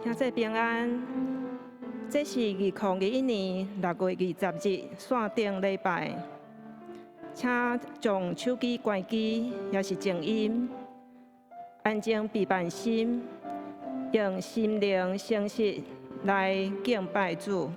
兄弟平安，這是2021年6月20日線頂禮拜，請將手機關機，抑是靜音，安靜閉慢心，用心靈誠實來敬拜主。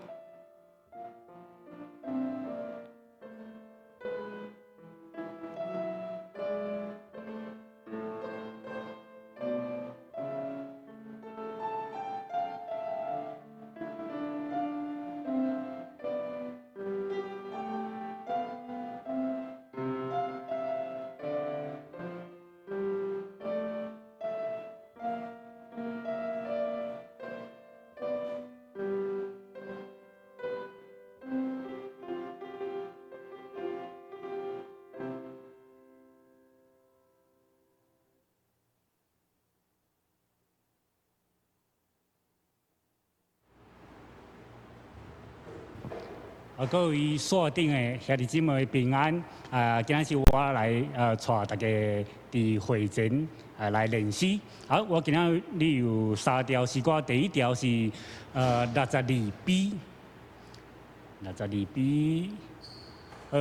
啊，各位線頂的兄弟姊妹平安。啊，今仔是我來帶大家佇會前來練詩。好，我今仔日有三條詩歌，第一條是62B，62B。好，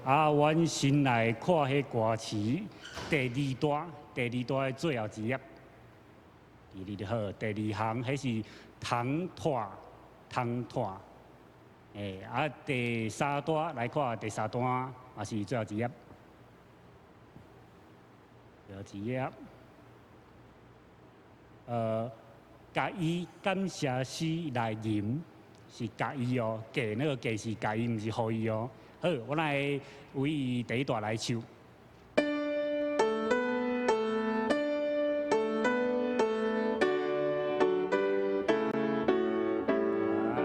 啊，阮先來看彼歌詞第二段，第二段的最後一頁。第二好，第二行，彼是通拖，通拖。啊，第三段來看，第三段也是最後一頁，最後一頁。共伊感謝詩來吟，是共伊哦，給那個給是共伊，毋是予伊哦。好，我來為第一段來唱。來，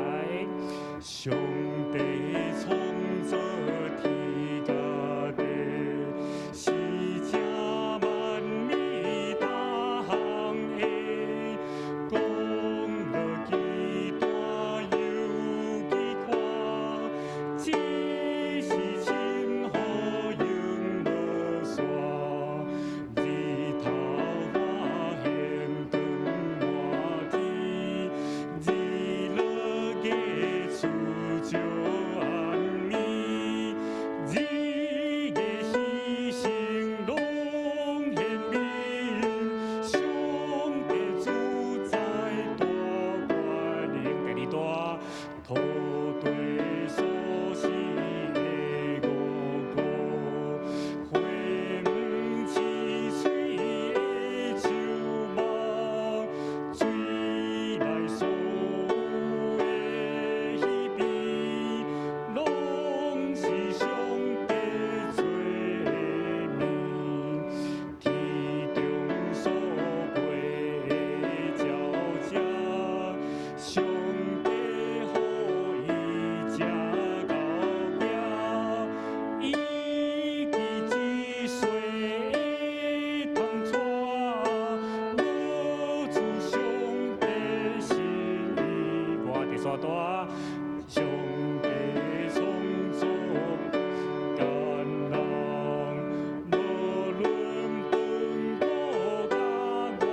上帝創造天佮地，是這萬美大項的，講落幾大又幾寬，只是深海永無煞，日頭發現光滿天，日落月出照暗暝，日月時辰攏顯明，上帝主宰大權能。第二段，土地所生的五穀，花黃青翠的樹木，水內所有的魚鱉，攏是上帝做的物。天中所飛的鳥隻，上帝予伊食𠢕行，伊枝一歲會通帶，無出上帝心意。我第三段，上帝創造艱人，無論本國佮外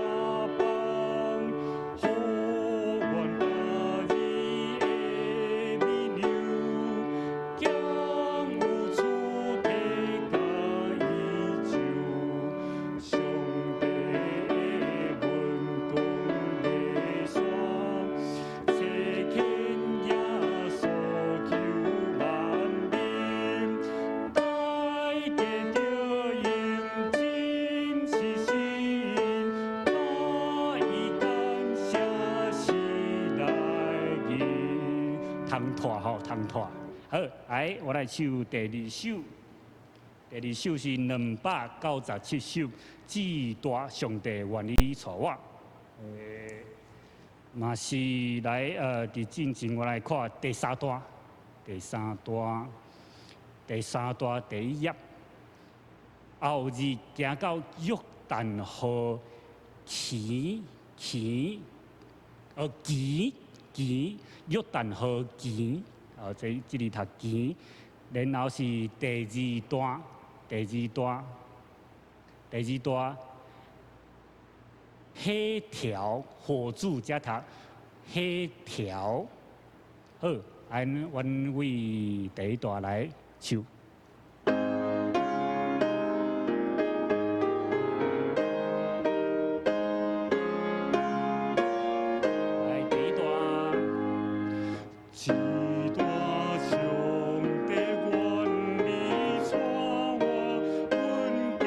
邦，予阮家己的美娘，兼有出體佮伊唱，上帝的文講袂煞，差遣耶穌救萬民，大家著用真實心，共伊感謝詩來吟。通拖吼，通拖。好，來，我來唱第二首。第二首是297首，至大上帝願意帶我。嘛是來佇進前我來看第三段，第三段，第三段第一頁。後日行到約旦河前前，前前約旦河前，這這裡讀前，然後是第二段，第二段，第二段，火條火柱才讀火條。好，按阮為第一段來唱。來，第一段。一大上帝願你帶我，阮過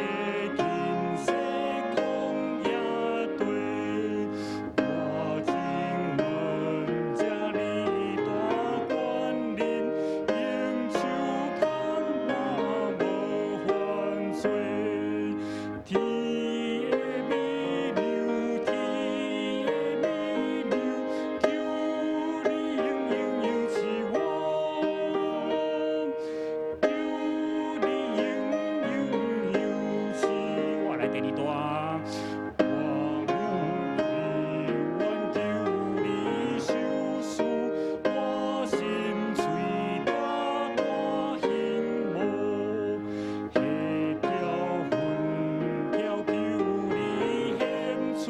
近西曠野地，我進阮這裡大權能，用手牽我無犯罪。天的美娘，天的美娘，求你永永永賜我，求你永永永賜我。來第二段。我有願求你受賜，我心喙大大興無，彼條粉條求你獻出，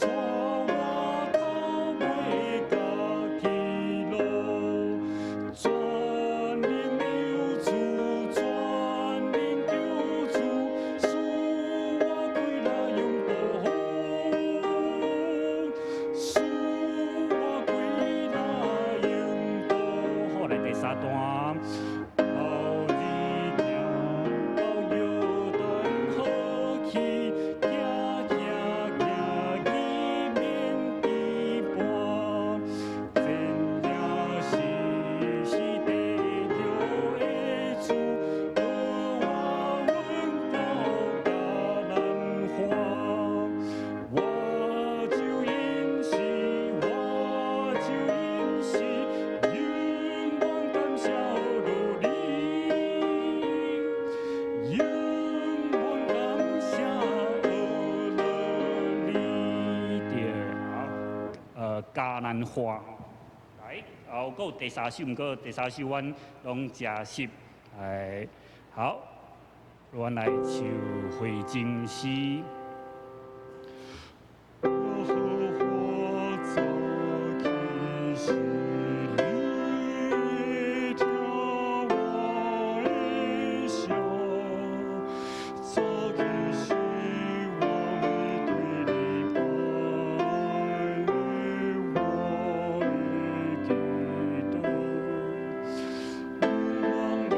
帶我到尾家己路。全能救主，全能救主，賜我開來永不好，賜我開來永不好。來第三段。後日行到約旦河去，行行行去免彼伴，前夜時時地着的主，予我阮到迦南岸。我就應是，我就應是，永遠感謝落你，永遠感謝落你。對，好，迦南岸。來，後閣有第三首，毋過第三首阮攏誠熟。來，好，阮來唱回正詩。耶和華早起時，你聽我的聲；早起時，我會對你拜，我的祈禱。望你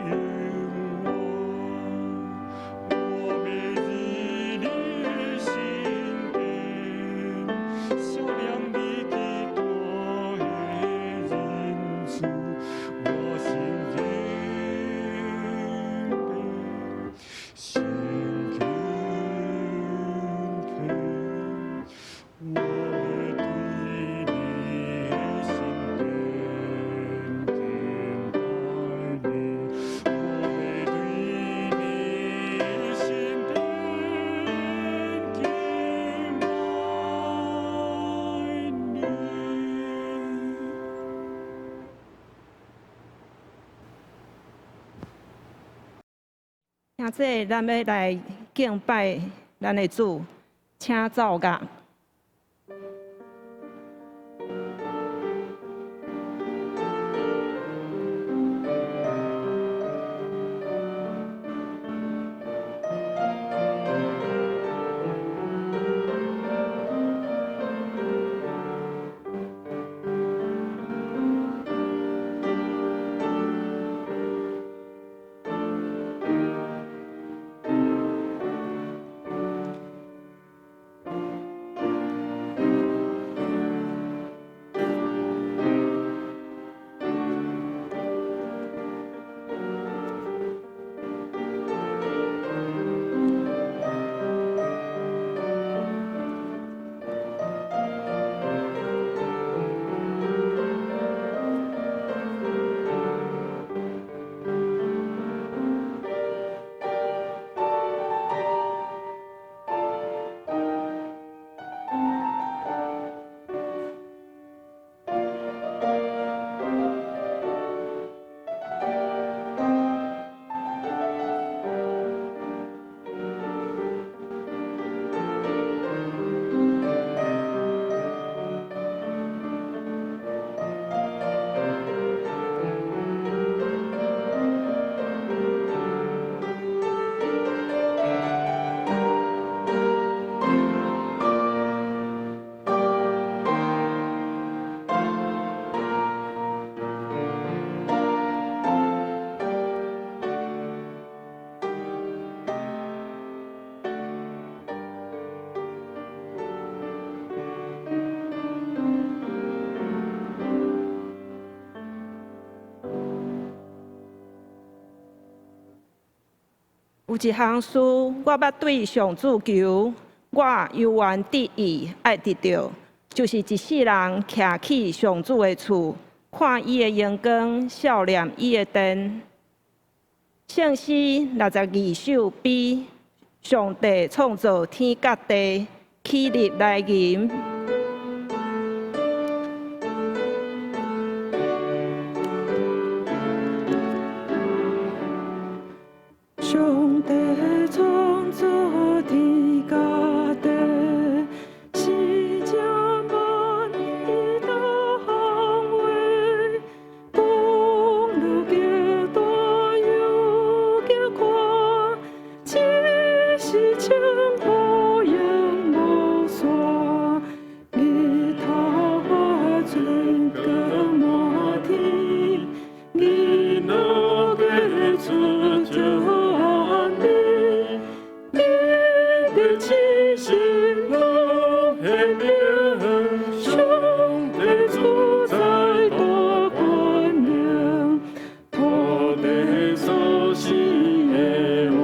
應我，我欲入你的聖殿，想念你極大的仁慈，我心敬拜，心敬佩，我欲對你的聖殿敬拜你，我欲對你的聖殿敬拜你。兄弟，咱欲來敬拜咱的主，請奏樂。有一項事，我捌對上主求，我猶原致意愛得著，就是一世人徛去上主的厝，看伊的榮光，數念伊的殿。聖詩62首 B，上帝創造天佮地，起日來吟。上帝創造天佮地，是這萬伊當話，講了極大又極寬，只是稱呼永無煞。日頭發出光滿天，日落月出照暗暝，日日七星攏顯明，上帝主宰大權能，土地所生的五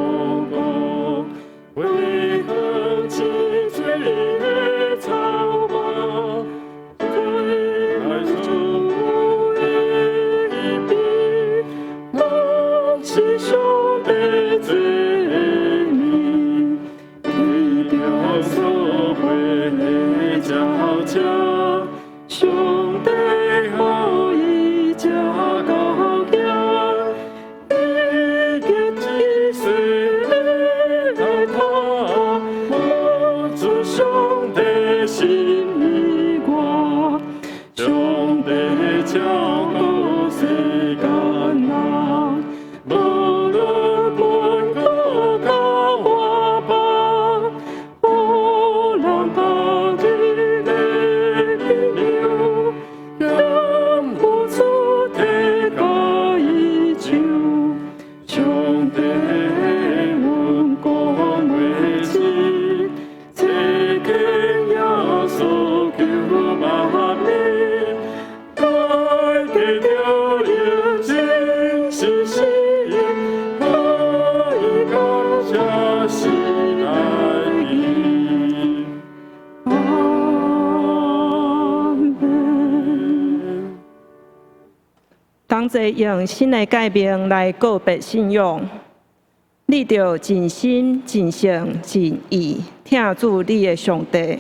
穀，花香青翠的草木，最愛主的美，攏是上帝作物。天中所飛的鳥鳥，上帝予伊食夠額，以及一世的土，無出上帝心以外，上帝照顧世間人，無論貧苦佮外邦，予人家己的朋友，兼付出體佮伊唱。上帝阮講袂盡，這經耶穌救萬民，該得著永生是死，可以感謝時代伊。阿們。同齊用新的誡命來告別信仰。你著盡心、盡性、盡意疼主你的上帝。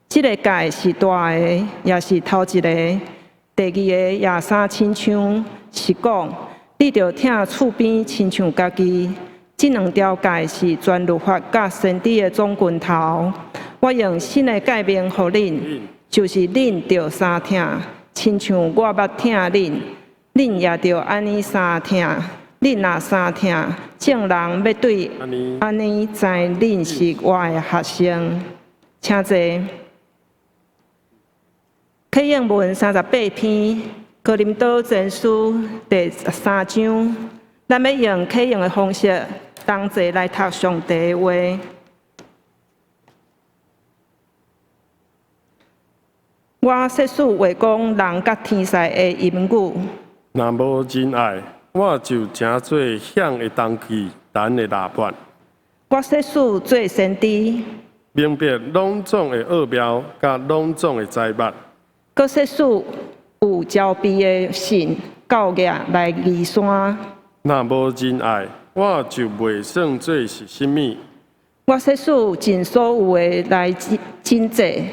這个誡是大的，也是頭一个。第二个也相親像，是講你著疼厝邊親像家己。這兩條誡是全律法佮先知的總拳頭。我用新的誡命予恁，就是恁著相疼，親像我捌疼恁，恁也著按呢相疼。恁若相疼，眾人欲對按呢知恁是我的學生。請坐。啟應文38篇，哥林多前書第三章，咱欲用啟應的方式，同齊來讀上帝的話。我說使會講人佮天使的音語。若無仁愛，我就成做響的銅器、彈的喇叭。我說使做先知，明白攏總的奧妙，佮攏總的知物。閣說使有慈悲的信，到額來移山。若無仁愛，我就袂算做是啥物。我說使盡所有的來賑濟，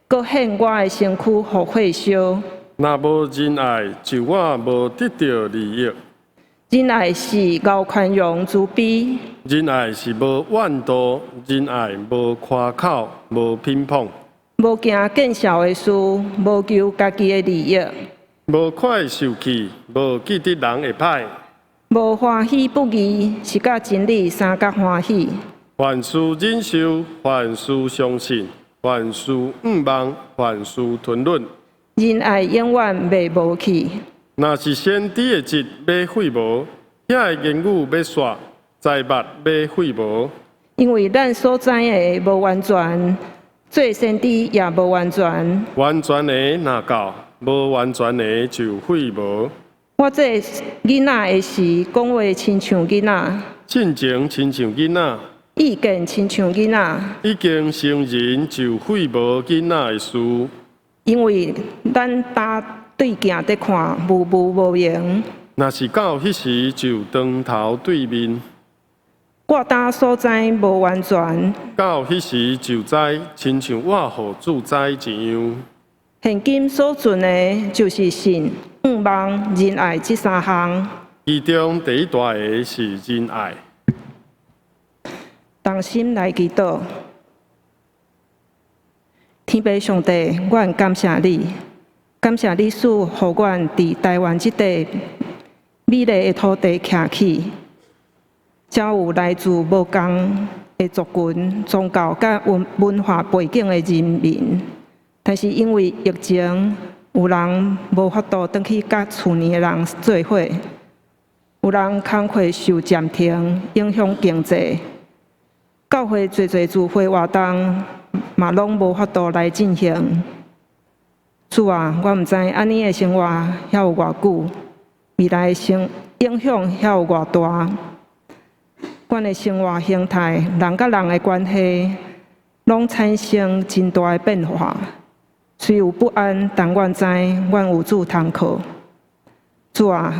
閣獻我的身軀予火燒。若無仁愛，就我無得著利益。仁愛是厚寬容慈悲。仁愛是無怨妒，仁愛無誇口，無偏捧。無驚見笑的事，無求家己的利益。無快受氣，無記得人的歹。無歡喜不義，是佮真理相佮歡喜。凡事忍受，凡事相信，凡事向望，凡事吞忍。仁愛永遠袂無去。若是先知的職欲廢無，遐个言語欲煞，知物欲廢無。因為咱所知的無完全，做先知也無完全。完全的若到，無完全的就廢無。我做囡仔的時，講話親像囡仔，進前親像囡仔，意見親像囡仔，已經成人就廢無囡仔的事。因為咱擔對鏡佇看，模糊無明。若是到彼時，就當頭對面。我今所知無完全，到彼時就知，親像我予主知一樣。現今所存的，就是信、向望、仁愛這三項。其中第一大个是仁愛。同心來祈禱，天父上帝，阮感謝你，感謝你賜予阮佇台灣這塊美麗的土地徛起，遮有來自無仝的族群、宗教佮文化背景的人民。但是因為疫情，有人無法度轉去佮厝內的人做伙，有人工課受暫停，影響經濟。教會濟濟聚會活動嘛，攏無法度來進行。主啊，我毋知按呢的生活還有偌久，未來的生影響還有偌大。阮的生活形態，人佮人的關係，攏產生真大的變化。雖有不安，但阮知阮有主通靠。主啊，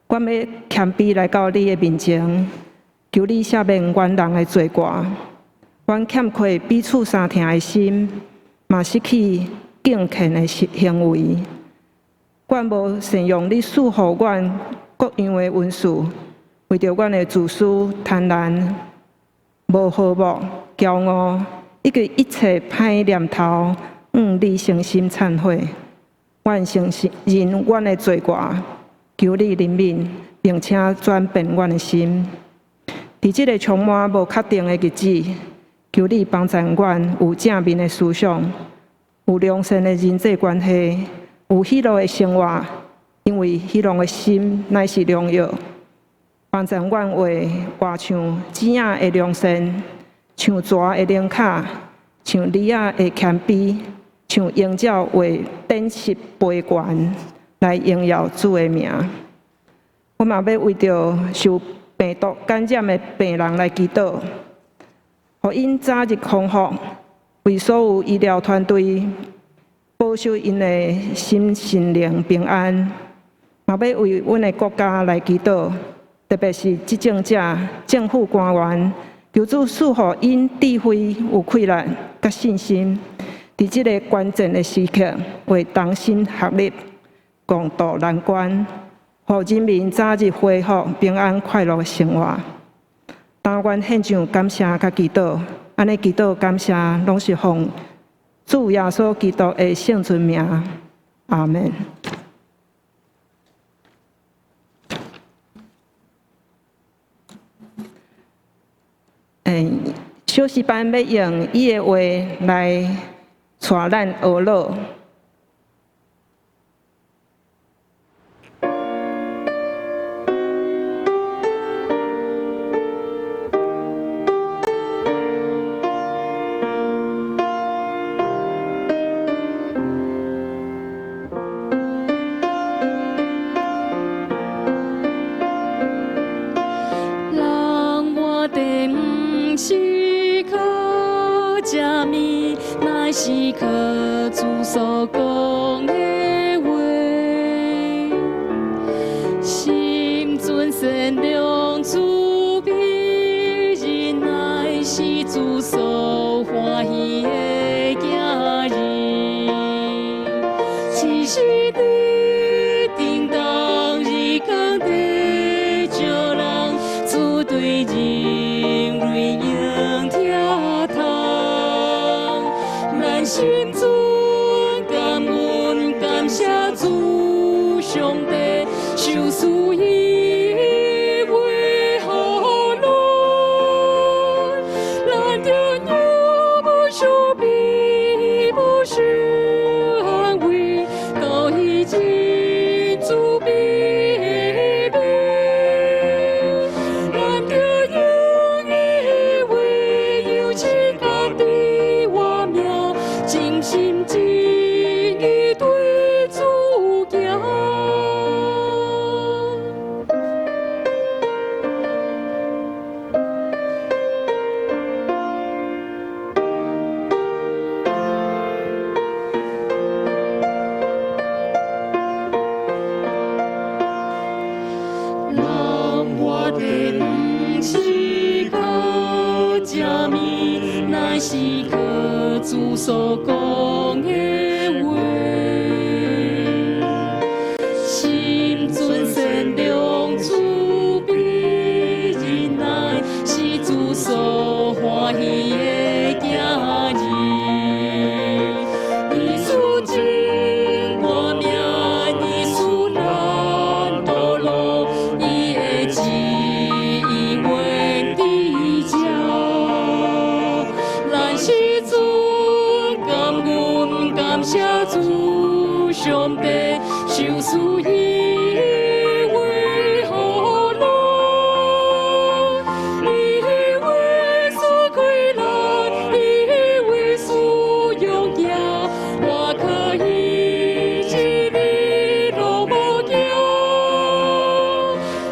阮欲謙卑來到你的面前，求你赦免阮人的罪過。阮欠缺彼此相疼的心，嘛失去敬虔的行為。阮無善用你賜予阮各樣的恩賜，為著阮的自私、貪婪、無和睦、驕傲，以及一切歹念頭，向你誠心懺悔。阮承認阮的罪過，求你憐憫，並且轉變阮的心。佇這个充滿無確定的日子，求你幫助阮有正面的思想，有良善的人際關係，有喜樂的生活，因為喜樂的心乃是良藥。幫助阮活活像子仔的良善，像蛇的靈巧，像鯉仔的謙卑，像鷹鳥活展翅飛懸，來榮耀主的名。我嘛欲為著受病毒感染的病人來祈禱，予𪜶早日康復，為所有醫療團隊保守𪜶的心身靈平安。嘛欲為阮的國家來祈禱，特別是執政者、政府官員，求主賜予𪜶智慧、有氣力、佮信心，佇這个關鍵的時刻，會同心合力，共渡難關，予人民早日恢復平安快樂的生活。當阮獻上感謝佮祈禱，按呢祈禱感謝，攏是奉主耶穌基督的聖尊名。阿們。小詩班欲用伊的話來帶咱學樂。人活著毋是靠食物，乃是靠主所講的話。心存善良慈悲仁愛，是主所歡喜的囝兒。只是佇頂當日工地招人，主對人類用聽通。咱心存感恩，感謝主上帝，受賜伊話予咱，咱著又無受逼，無受安慰，到彼日主必來。咱著用伊話油漆家己活命，真心真意對主行。是靠主所講的話。心存善良，慈悲忍耐，是主所歡喜的囝兒。耶穌真我命，耶穌咱道路，伊的旨意永佇這。咱是主感恩，感謝主上帝，賞賜伊的話予咱，伊的話賜開咱，伊的話賜勇行，我可以一日攏無驚。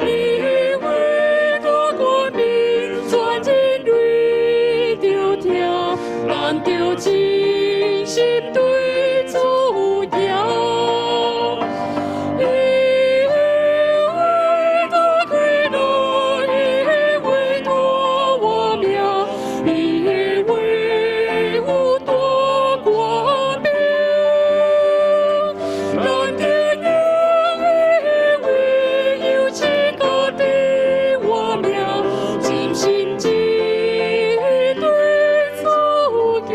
伊的話大權柄，全人類著聽，咱著真心對主行。伊的話大開咱，伊的話大活命，伊的話有大權柄，咱著用伊的話油漆家己活命，真心真意對主行。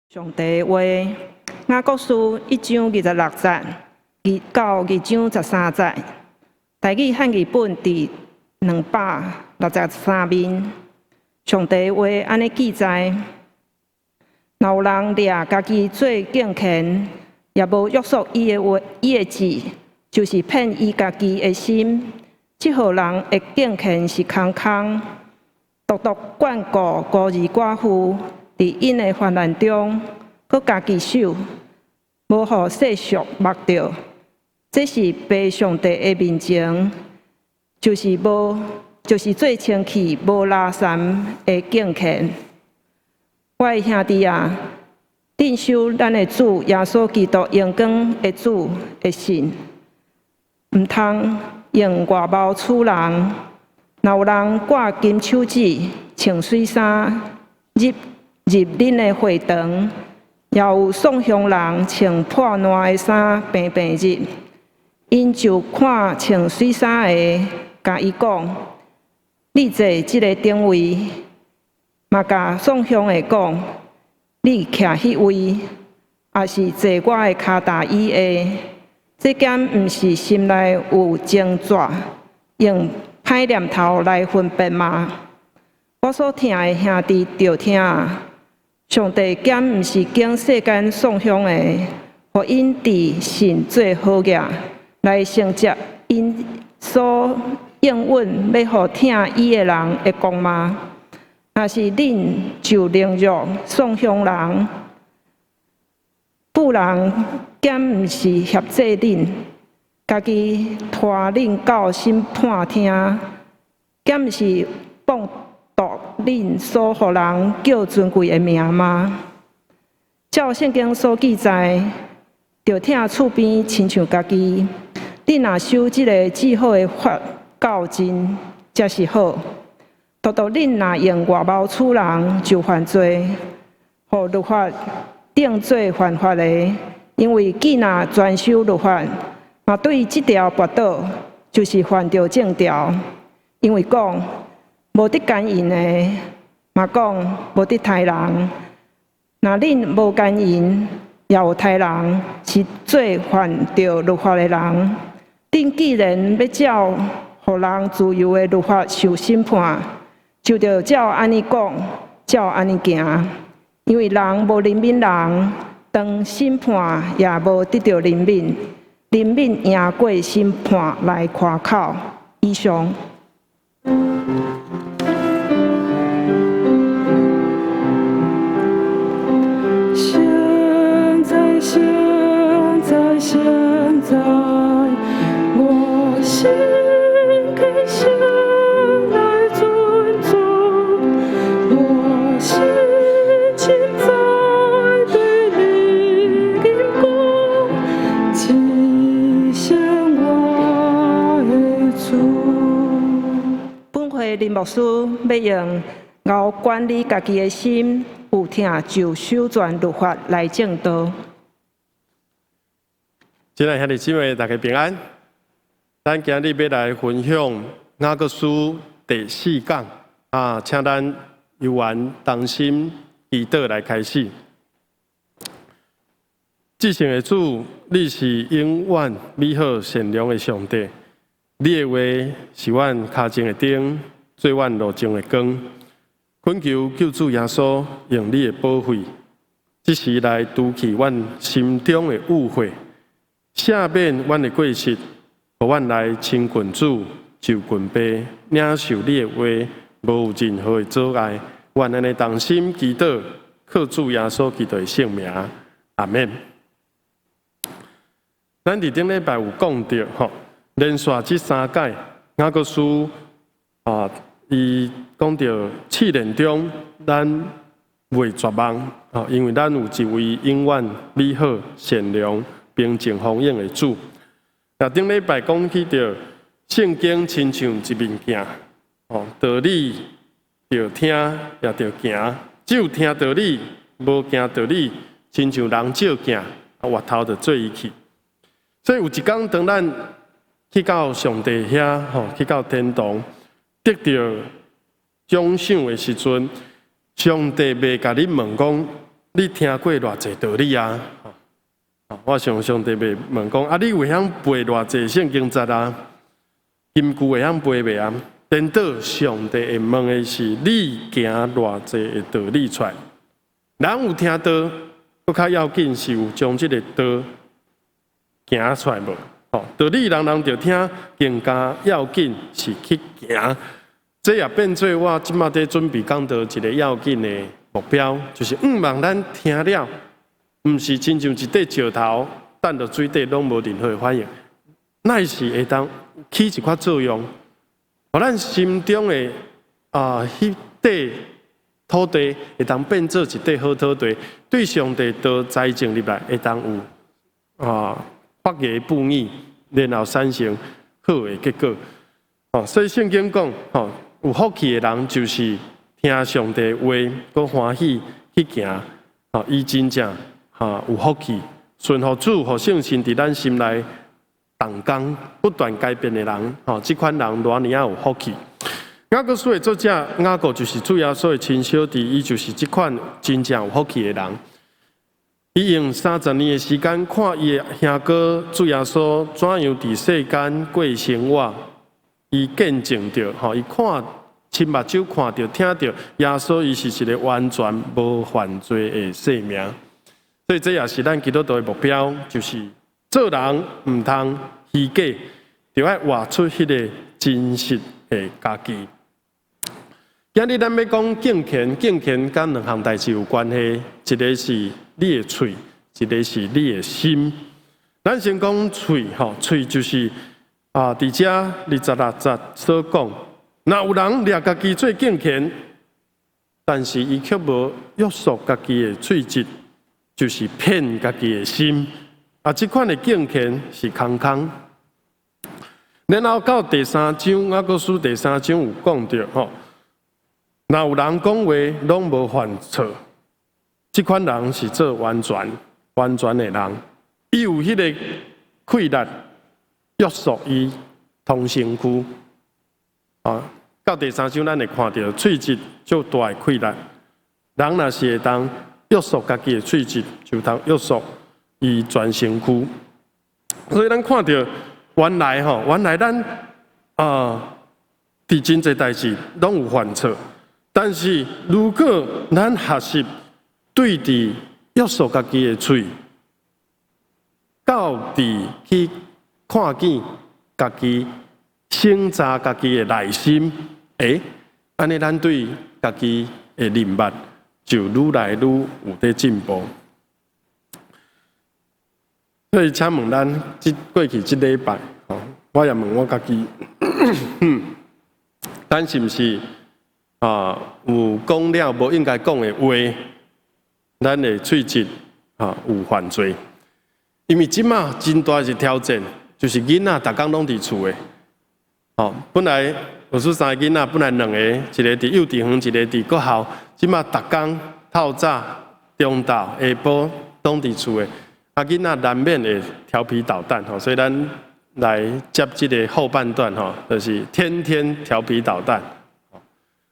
上帝的話，雅各書1章26節，2到2章13節，台語漢語本佇263面。上帝的話按呢記載：若有人掠家己做敬虔，也無約束伊的話，伊的舌，就是騙伊家己的心。這號人的敬虔是空空，獨獨眷顧孤兒寡婦，佇𪜶的患難中，閣家己守，無予世俗縛著。這是白上帝的面前，就是無，就是做清氣無垃圾的敬虔。我的兄弟啊，恁守咱的主耶穌基督榮光的主的信，毋通用外貌取人。若有人掛金手指、穿媠衫入恁的會堂，也有送香人穿破爛的衫平平入，𪜶就看穿媠衫的，共伊講：你坐這个頂位。嘛共送香的講：你徛彼位，抑是坐我的跤踏以下。這敢毋是心內有爭執，用歹念頭來分辨嗎？我所疼的兄弟著聽，上帝敢毋是揀世間送香的，予𪜶佇信做好額，來承接𪜶所應允欲予疼伊的人的光嗎？若是恁就凌辱送香人，婦人敢毋是協濟恁，家己拖恁到審判廳？敢毋是放毒恁所予人叫尊貴的名嗎？照聖經所記載，著疼厝邊親像家己。恁若守這个至好的法教真，才是好。獨獨恁若用外貌取人，就犯罪，予律法定做犯法的。因為既若專守律法，嘛對這條跋倒，就是犯著眾條。因為講無得姦淫的，嘛講無得刣人。若恁無姦淫，也有刣人，是做犯著律法的人。恁既然欲照予人自由的律法受審判，就著照按呢講，照按呢行。因為人無憐憫人，當審判也無得著憐憫，憐憫贏過審判來誇口。以上。現在，現在，現在，我心傾心來尊主，我心林牧師欲用𠢕管理家己的心，有疼就守全律法來證道。親愛兄弟姊妹，大家平安。咱今日欲來分享雅各書第四講啊，請咱有緣同心祈禱來開始。至聖的主，你是永遠美好善良的上帝，你的話是阮跤前的燈，做阮路上的光。懇求救主耶穌用你的寶血，這時來除去阮心中的誤會，赦免阮的過失，予阮來親近主，就近父，領受你的話，無有任何的阻礙。願按呢同心祈禱，靠主耶穌基督的聖名，阿們。咱佇頂禮拜有講著吼，連續這三擺雅各書啊，伊講著試煉中，咱袂絕望，吼，因為咱有一位永遠美好、善良、平靜、豐盈的主。那頂禮拜講起著聖經親像一面鏡，吼，道理著聽也著行，只有聽道理，無行道理，親像人照鏡，啊，越頭就做伊去。所以有一工，當咱去到上帝遐，吼，去到天堂，得著獎賞的時陣，上帝袂共你問講，你聽過偌濟道理啊？我想上帝袂問講，啊，你會曉背偌濟聖經節啊？金句會曉背袂啊？顛倒上帝會問的是，你行偌濟的道理出來？人有聽道，閣較要緊是有將這個道行出來無？吼，道理人人著聽，更加要緊是去行。這也變做我這馬佇準備講道一個要緊的目標，就是向望咱聽了，毋是親像一塊石頭，擲佇水底攏無任何的反應，乃是會當起一寡作用，予咱心中的啊，彼塊土地會當變做一塊好土地，對上帝道栽種入來，會當有啊發芽布藝，然後產生好的結果。哦，所以聖經講，吼，有福氣的人就是聽上帝話，閣歡喜去行，吼，伊真正哈有福氣，順服主，予聖神佇咱心內動工，不斷改變的人，吼，這款人偌爾仔有福氣。雅各書的作者雅各就是主耶穌的親小弟，伊就是這款真正有福氣的人。伊用30年的時間看伊的兄哥主耶穌怎樣佇世間過生活，伊見證著，吼，伊看親目睭看著、聽著耶穌，伊是一個完全無犯罪的生命。所以這也是咱基督徒的目標，就是做人毋通虛假，著愛活出彼個真實的家己。今日咱欲講敬虔，敬虔佮兩項代誌有關係，一個是你的喙，一個是你的心。咱先講喙，吼，喙就是啊，佇遮26節所講，若有人掠家己做敬虔，但是伊卻無約束家己的喙舌，就是騙家己的心。啊，這款的敬虔是空空。然後到第三章，雅各書第三章有講著，吼。若有人講話攏無犯錯，這款人是做完全完全的人，伊有彼個氣力約束伊通身軀。啊，到第三章咱會看著喙舌足大的氣力，人若是會當約束家己的喙舌，就通約束伊全身軀。所以咱看著原來吼，原來咱啊，佇真濟代誌攏有犯錯。但是，如果咱學習對佇約束家己的喙，到佇去看見家己省察家己的內心，欸，按呢咱對家己的認捌就愈來愈有佇進步。所以，請問咱這過去這禮拜，吼，我也問我家己，咱是毋是啊有講了無應該講的話，咱的喙舌啊有犯罪？因為這馬真大一挑戰，就是囡仔逐工攏佇厝的。吼，本來牧師三个囡仔本來兩個，一个佇幼稚園，一个佇國校，這馬逐工透早、中晝、下晡攏佇厝的，啊囡仔難免會調皮搗蛋吼，所以咱來接這个後半段吼，就是天天調皮搗蛋。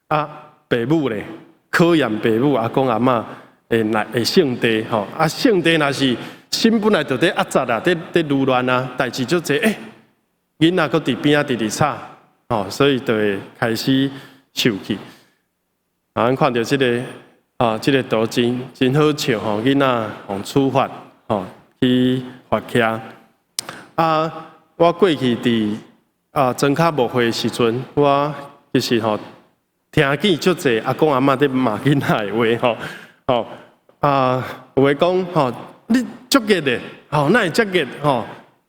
啊，爸母咧，考驗爸母阿公阿嬤會來會性地吼，啊性地若是心本來就佇壓雜啊，佇佇攄亂啊，代誌足濟，欸，囡仔閣佇邊仔直直吵。吼，所以就會開始受氣。啊，咱看著這个啊，這个圖真真好笑吼，囡仔予處罰吼，去罰徛。啊，我過去佇啊莊跤牧會的時陣，我其實吼聽見足濟阿公阿嬤佇罵囡仔的話吼，吼啊，有的講吼，你足熱的，吼，哪會遮熱吼？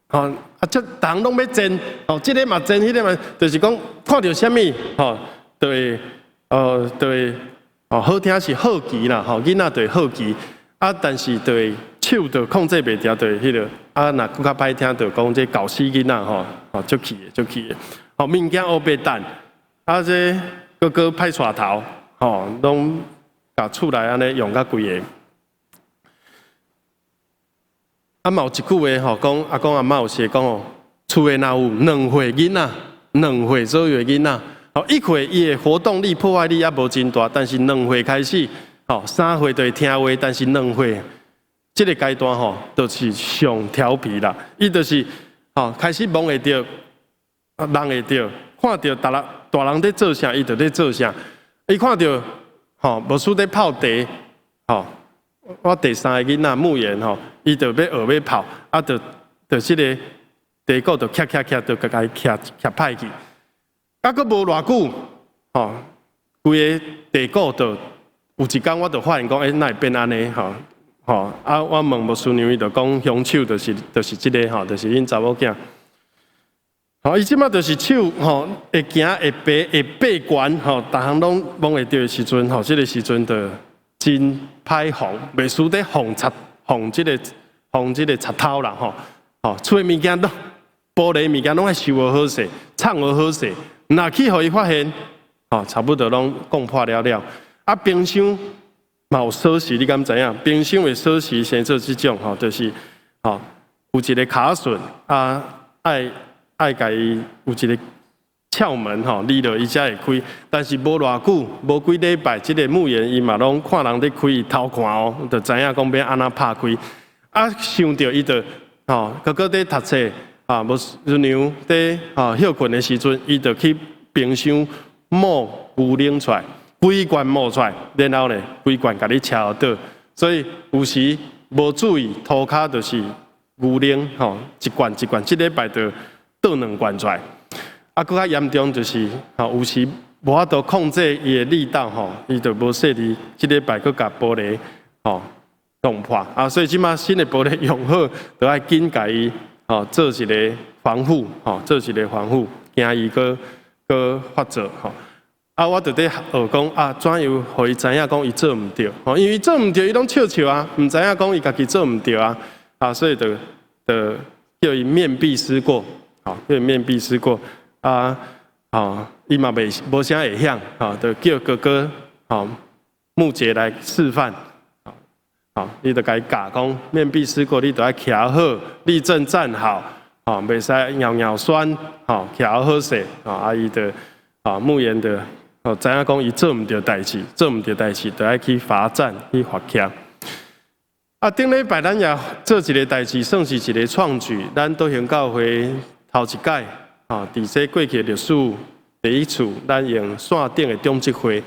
吼啊，這逐項攏欲煎，吼，這个嘛煎，彼个嘛，就是講看著啥物，吼，就會，就會，哦，好聽是好奇啦，吼，囡仔就會好奇，啊，但是就會手就控制袂牢，就會彼个，啊，若閣較歹聽，就講這猴死囡仔，吼，吼，足氣的，足氣的，吼，物件烏白擲，啊，這閣閣歹帶頭，吼，攏共厝內按呢用甲規个。啊，嘛有一句話吼，講阿公阿嬤有時會講哦，厝內若有兩歲囡仔，兩歲左右的囡仔，吼，1歲伊的活動力、破壞力猶無真大，但是兩歲開始，吼，3歲就會聽話，但是兩歲這个階段吼，就是上調皮啦。伊就是吼開始摸會著，人會著，看著大人大人佇做啥，伊就佇做啥。伊看著吼牧師佇泡茶，吼。我第三个囡仔慕言吼，伊就欲學欲泡，啊，就就這个茶壺就徛徛徛，就共伊徛徛歹去。啊，閣無偌久，吼，規个茶壺就有一工我就發現講，欸，哪會變按呢？吼吼，啊，我問牧師娘，伊就講兇手就是這个吼，就是𪜶查某囝。吼，伊這馬就是手吼會行會爬會爬懸吼，逐項攏摸會著的時陣吼，這个時陣就真歹防，袂輸佇防賊防這个防這个賊偷啦吼，吼厝的物件攏玻璃物件攏愛收予好勢，藏予好勢，若去予伊發現，吼差不多攏講破了了。啊，冰箱嘛有鎖匙，你敢知影？冰箱的鎖匙生做這種吼，就是吼有一个卡榫啊，愛愛共伊有一个竅門吼，離落伊才會開。但是無偌久，無幾禮拜，這个慕言伊嘛攏看人佇開，伊偷看哦，就知影講欲按怎拍開。啊，想著伊就吼，哥哥佇讀冊啊，牧師娘佇吼歇睏的時陣，伊就去冰箱摸牛奶出來，規罐摸出來，然後呢，規罐共你車倒。所以有時無注意，塗跤就是牛奶吼，一罐一罐，這禮拜就倒兩罐出來。啊，閣較嚴重就是，吼，有時無法度控制伊的力道，吼，伊就無細膩，這禮拜閣共玻璃，吼，弄破。啊，所以這馬新的玻璃用好，就愛緊共伊，吼，做一个防護，吼，做一个防護，驚伊閣閣發作，吼。啊，我就佇學講啊，怎樣予伊知影講伊做毋著，吼，因為做毋著，伊攏笑笑啊，毋知影講伊家己做毋著啊，啊，所以就就叫伊面壁思過，吼，叫伊面壁思過。啊，吼，伊嘛袂無啥會曉，吼，就叫哥哥，吼，木杰來示範，吼，你就共伊教講，面壁思過，你著愛徛好，立正站好，吼，袂使尿尿酸，吼，徛好勢，吼，啊，伊就，吼，慕言就，吼，知影講伊做毋著代誌，做毋著代誌，著愛去罰站，去罰徛。啊，頂禮拜咱也做一个代誌，算是一个創舉，咱德興教會頭一擺。啊！佇這過去的歷史第一次，咱用線頂的長執會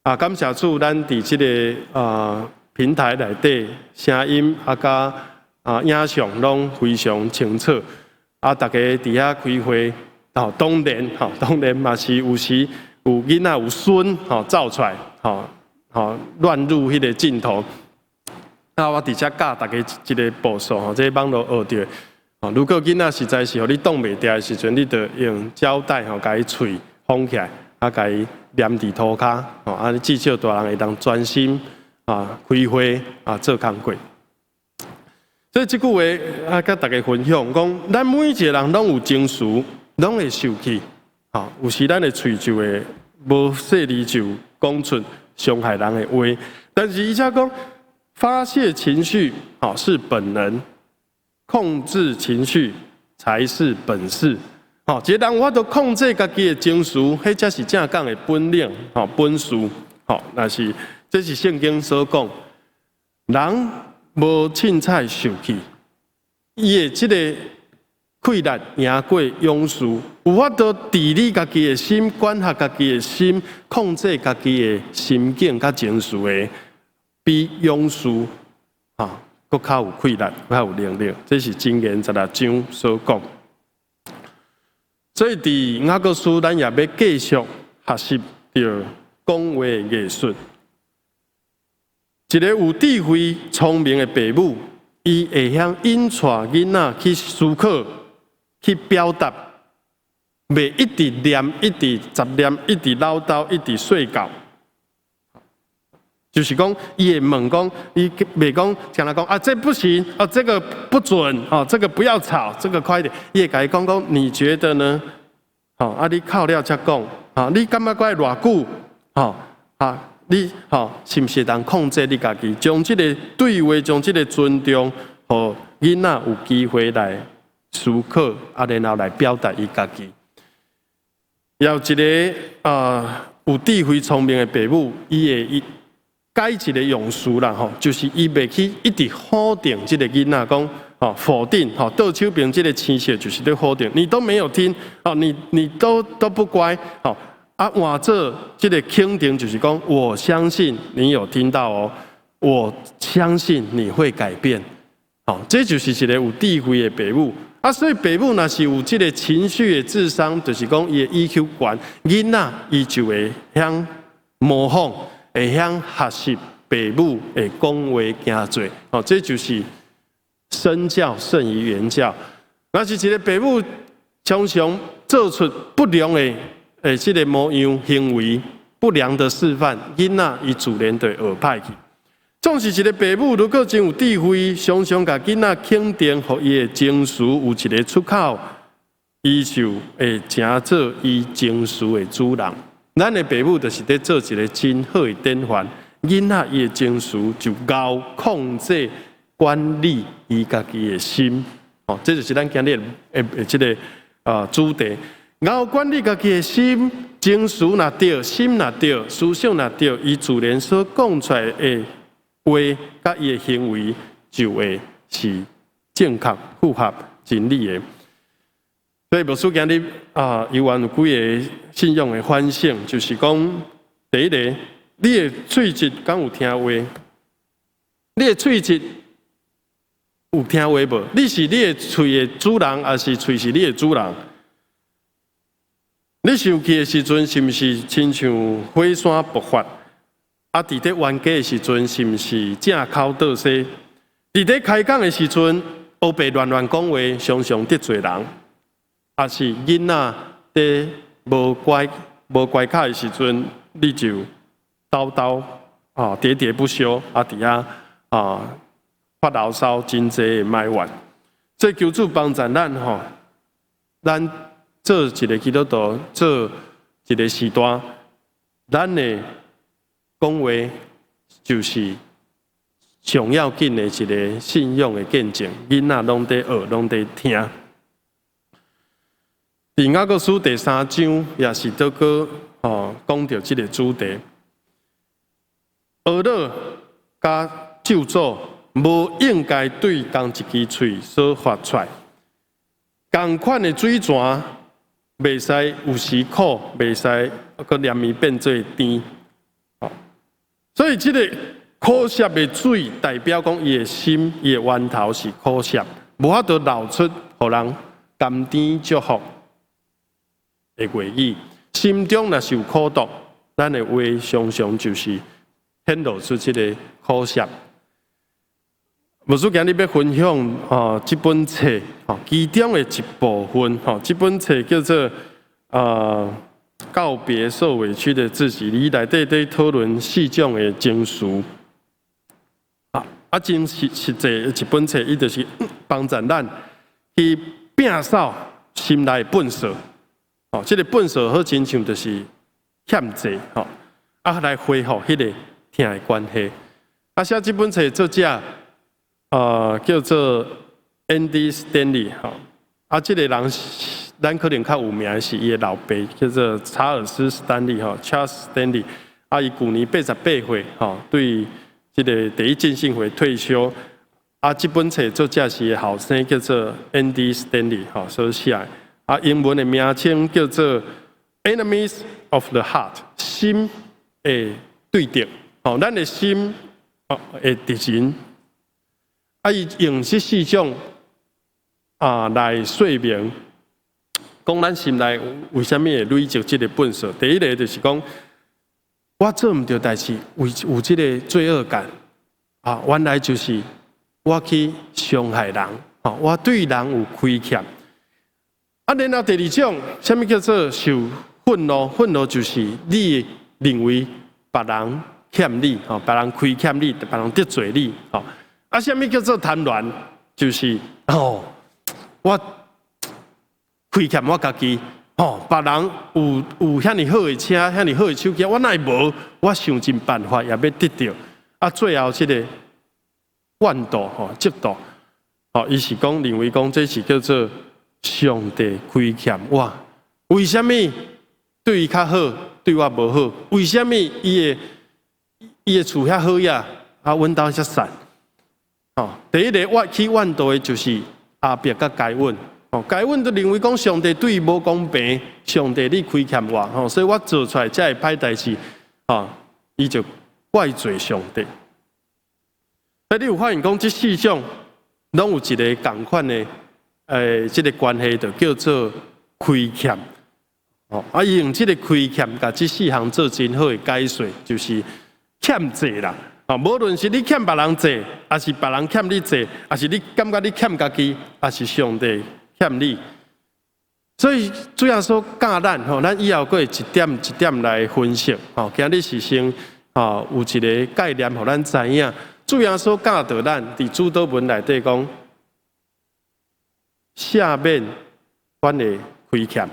啊，感謝主，咱佇這个啊平台內底聲音啊，佮啊影像攏非常清楚。啊，大家佇遐開會，吼，當然吼，當然嘛是有時有囡仔有孫吼走出來，吼吼亂入彼个鏡頭。啊，我佇遮教大家一个步數吼，這網路學著。哦，如果囡仔實在是予你擋袂牢的時陣，你就用膠帶吼，共伊喙封起來，啊，共伊黏佇塗跤，吼，啊，至少大人會當專心啊開會啊做工課。所以這句話啊，佮大家分享講，咱每一个人攏有情緒，攏會受氣，吼，有時咱的喙就會無細膩就講出傷害人的話，但是伊遮講發洩情緒，吼是本能，控制情緒才是本事。吼，一個人有法度控制家己的情緒，彼才是正港的本領，吼本事，吼，若是這是聖經所講，人無凊彩受氣，伊的這個氣力贏過勇士，有法度治理家己的心，管轄家己的心，控制家己的心境佮情緒的，比勇士啊，閣較有氣力，較有能力。這是箴言16章所講。所以佇雅各書，咱也欲繼續學習著講話藝術。一个有智慧、聰明的爸母，伊會曉引帶囡仔去思考、去表達，袂一直念、一直雜念、一直嘮叨、一直說教。就是講，伊會問講，伊袂講，像來講啊，這不行，啊，這個不準，哦，這個不要吵，這個快點。伊會共伊講講，你覺得呢？吼，啊，你哭了才講，啊，你感覺閣愛偌久？吼，啊，你吼，是毋是會當控制你家己，將這个對話，將這个尊重，予囡仔有機會來思考，啊，然後來表達伊家己。有一个啊，有智慧聰明的爸母，伊會伊改一个用詞啦，吼，就是伊袂去一直否定這个囡仔，講吼否定，吼倒手邊這个青色就是咧否定，你都沒有聽，哦，你都不乖，吼，啊換做這个肯定，就是講我相信你有聽到哦，我相信你會改變，吼，這就是一个有智慧的爸母。啊，所以爸母若是有這个情緒的智商，就是講伊的 EQ 懸，囡仔伊就會曉模仿，會曉學習爸母的講話行做，哦，這就是身教勝於言教。若是一个爸母常常做出不良的這个模樣行為，不良的示範，囡仔伊自然就會學歹去。總是一个爸母，如果真有智慧，常常共囡仔肯定，予伊的情緒有一个出口，伊就會成做伊情緒的主人。咱的爸母就是咧做一个真好的典範，囡仔伊的情緒就𠢕控制管理伊家己的心。哦，這就是咱今日的這个主題。𠢕管理家己的心，情緒若對，心若對，思想若對，伊自然所講出來的話，佮伊的行為就會是正確、符合真理的。所以牧師今日啊，猶原有幾个信仰的反省，就是講，第一个，你的喙舌敢有聽話？你的喙舌有聽話無？你是你的喙的主人，抑是喙是你的主人？你生氣的時陣，是毋是親像火山爆發？啊，佇咧冤家的時陣，是毋是正口倒西？佇咧開講的時陣，烏白亂亂講話，常常得罪人。抑是囡仔佇無乖無乖巧的時陣，你就叨叨啊喋喋不休，啊佇遐啊發牢騷，真濟的埋怨。所以求主幫助咱吼，咱做一个基督徒，做一个時代，咱的講話就是上要緊的一个信仰的見證，囡仔攏佇學，攏佇聽。佇雅各書第三章也是閣閣吼講著這个主題。惡惱佮咒詛無應該對仝一支喙所發出來，仝款的水泉袂使有時苦，袂使閣連綿變做甜。所以這个苦澀的水代表講伊的心，伊的源頭是苦澀，無法度流出予人甘甜祝福的話語。心中若是有苦毒，咱的話常常就是顯露出這个苦澀。牧師今日欲分享哦，這本冊哦，其中的一部分吼，這本冊叫做告別受委屈的自己，伊內底佇討論四種的情緒。啊，真實實際一本冊，伊就是幫助咱去摒掃心內糞掃。哦，這個糞埽好親像就是欠債吼，啊來恢復彼個疼的關係。啊，寫這本冊作者，叫做 Andy Stanley 吼。啊，這個人咱可能較有名的是伊的老爸，叫做查爾斯·史丹利吼，Charles Stanley。啊，伊舊年88歲吼，對這個第一浸信會退休。啊，這本冊作者是伊的後生，叫做 Andy Stanley 吼所寫的。啊，英文的名稱叫做 Enemies of the Heart，心的對敵。吼，咱的心哦的敵人。啊，伊用這四種啊來說明，講咱心內為啥物會累積這個糞埽。第一个就是講，我做毋著代誌，有這个罪惡感啊，原來就是我去傷害人，吼，我對人有虧欠。啊，然後第二種，啥物叫做受憤怒？憤怒就是你認為別人欠你，吼，別人虧欠你，別人得罪你，吼。啊，啥物叫做貪婪？就是哦，我虧欠我家己，吼，別人有遐爾好的車，遐爾好的手機，我哪會無？我想盡辦法也欲得著。啊，最後這個怨妒，吼，嫉妒，吼，伊是講認為講這是叫做上帝虧欠我。為啥物對伊較好，對我無好？為啥物伊的厝遐好呀？啊，阮兜遮散。吼，第一个我去怨妒的就是亞伯佮該隱。哦，該隱就認為講上帝對伊無公平，上帝你虧欠我，吼，所以我做出來這个歹代誌，吼，伊就怪罪上帝。所以你有發現講這四種攏有一个仝款的，這个關係就叫做虧欠。哦，啊，伊用這个虧欠，共這四項做真好的解說，就是欠債啦。哦，無論是你欠別人債，抑是別人欠你債，抑是你感覺你欠家己，抑是上帝欠你。所以主耶穌教咱吼，咱以後閣會一點一點來分析。吼，今日是先吼有一个概念，予咱知影。主耶穌教導咱，佇主禱文內底講，赦免阮的虧欠，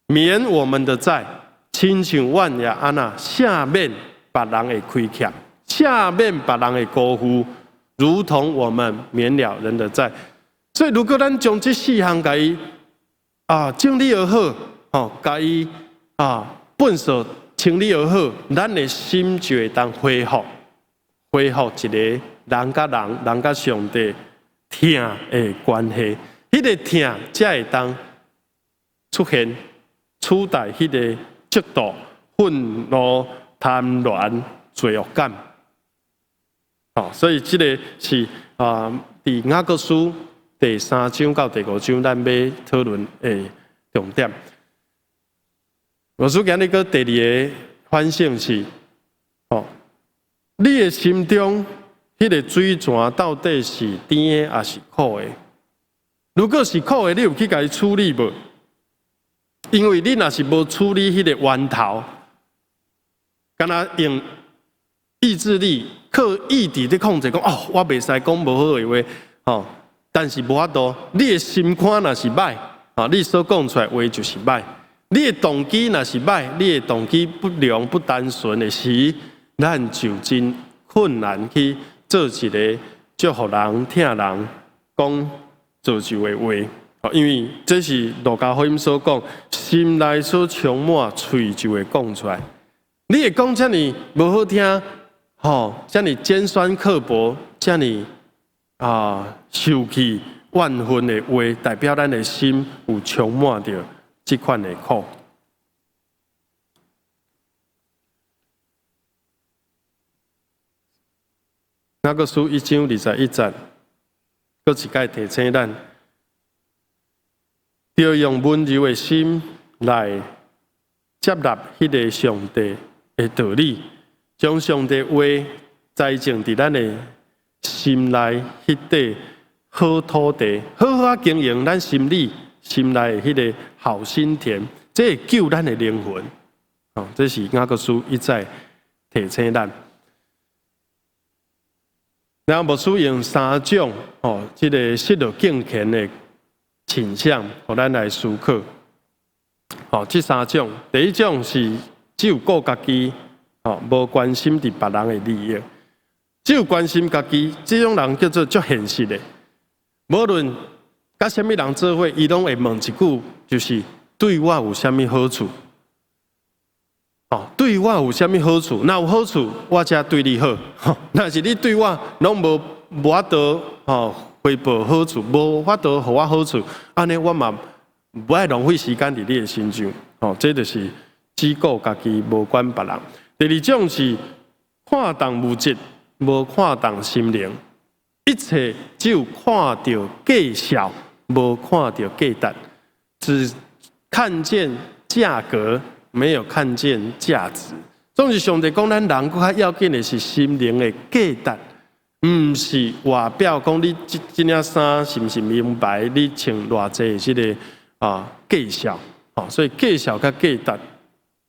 免我們的債，親像阮也按呢赦免別人的虧欠，赦免別人的辜負，如同我們免了人的債。所以，如果咱將這四項共伊啊整理好，吼，共伊啊糞埽清理好，咱的心就會當恢復，恢復一个人佮人、人佮上帝疼的關係。彼个疼才會當出現取代彼個嫉妒、憤怒、貪婪、罪惡感。哦，所以這个是啊，佇雅各書第三章到第五章，咱欲討論的重點。牧師今日閣第二个反省是，哦，你的心中彼个水泉到底是甜的抑是苦的？如果是苦的，你有去共伊處理無？因為你若是無處理彼個源頭，敢若用意志力靠意志咧控制，講哦，我袂使講無好的話，吼。但是無法度，你的心肝若是歹，啊，你所講出來話就是歹。你的動機若是歹，你的動機不良不單純的時，咱就真困難去做一个祝福人、疼人、講造就的話。因為這是路加福音所講，心內所充滿，喙就會講出來。你會講遮爾無好聽，吼，遮爾尖酸刻薄，遮爾啊受氣怨恨的話，代表咱的心有充滿著這款的苦。雅各書一章21節，閣一擺提醒咱，著用溫柔的心來接納彼个上帝的道理，將上帝話栽種佇咱的心內彼塊好土地，好好仔經營咱心裡心內的彼个好心田，這會救咱的靈魂。哦，這是雅各書一再提醒咱。然後牧師用三種哦，這个失落敬虔的傾向，予咱來思考。吼，這三種，第一種是只有顧家己，吼，無關心佇別人的利益，只有關心家己，這種人叫做足現實的。無論佮啥物人做伙，伊攏會問一句，就是對我有啥物好處？哦，對我有啥物好處？若有好處，我才對你好。若是你對我攏無法度吼回報好處，無法度予我好處，按呢我嘛無愛浪費時間佇你的身上。吼，這就是只顧家己，無管別人。第二種是看重物質，無看重心靈，一切只有看著價數，無看著價值，只看見價格，沒有看見價值。總是上帝講，咱人閣較要緊的是心靈的價值，毋是外表講你這這領衫是毋是名牌，你穿偌濟這个價數，吼，所以價數佮價值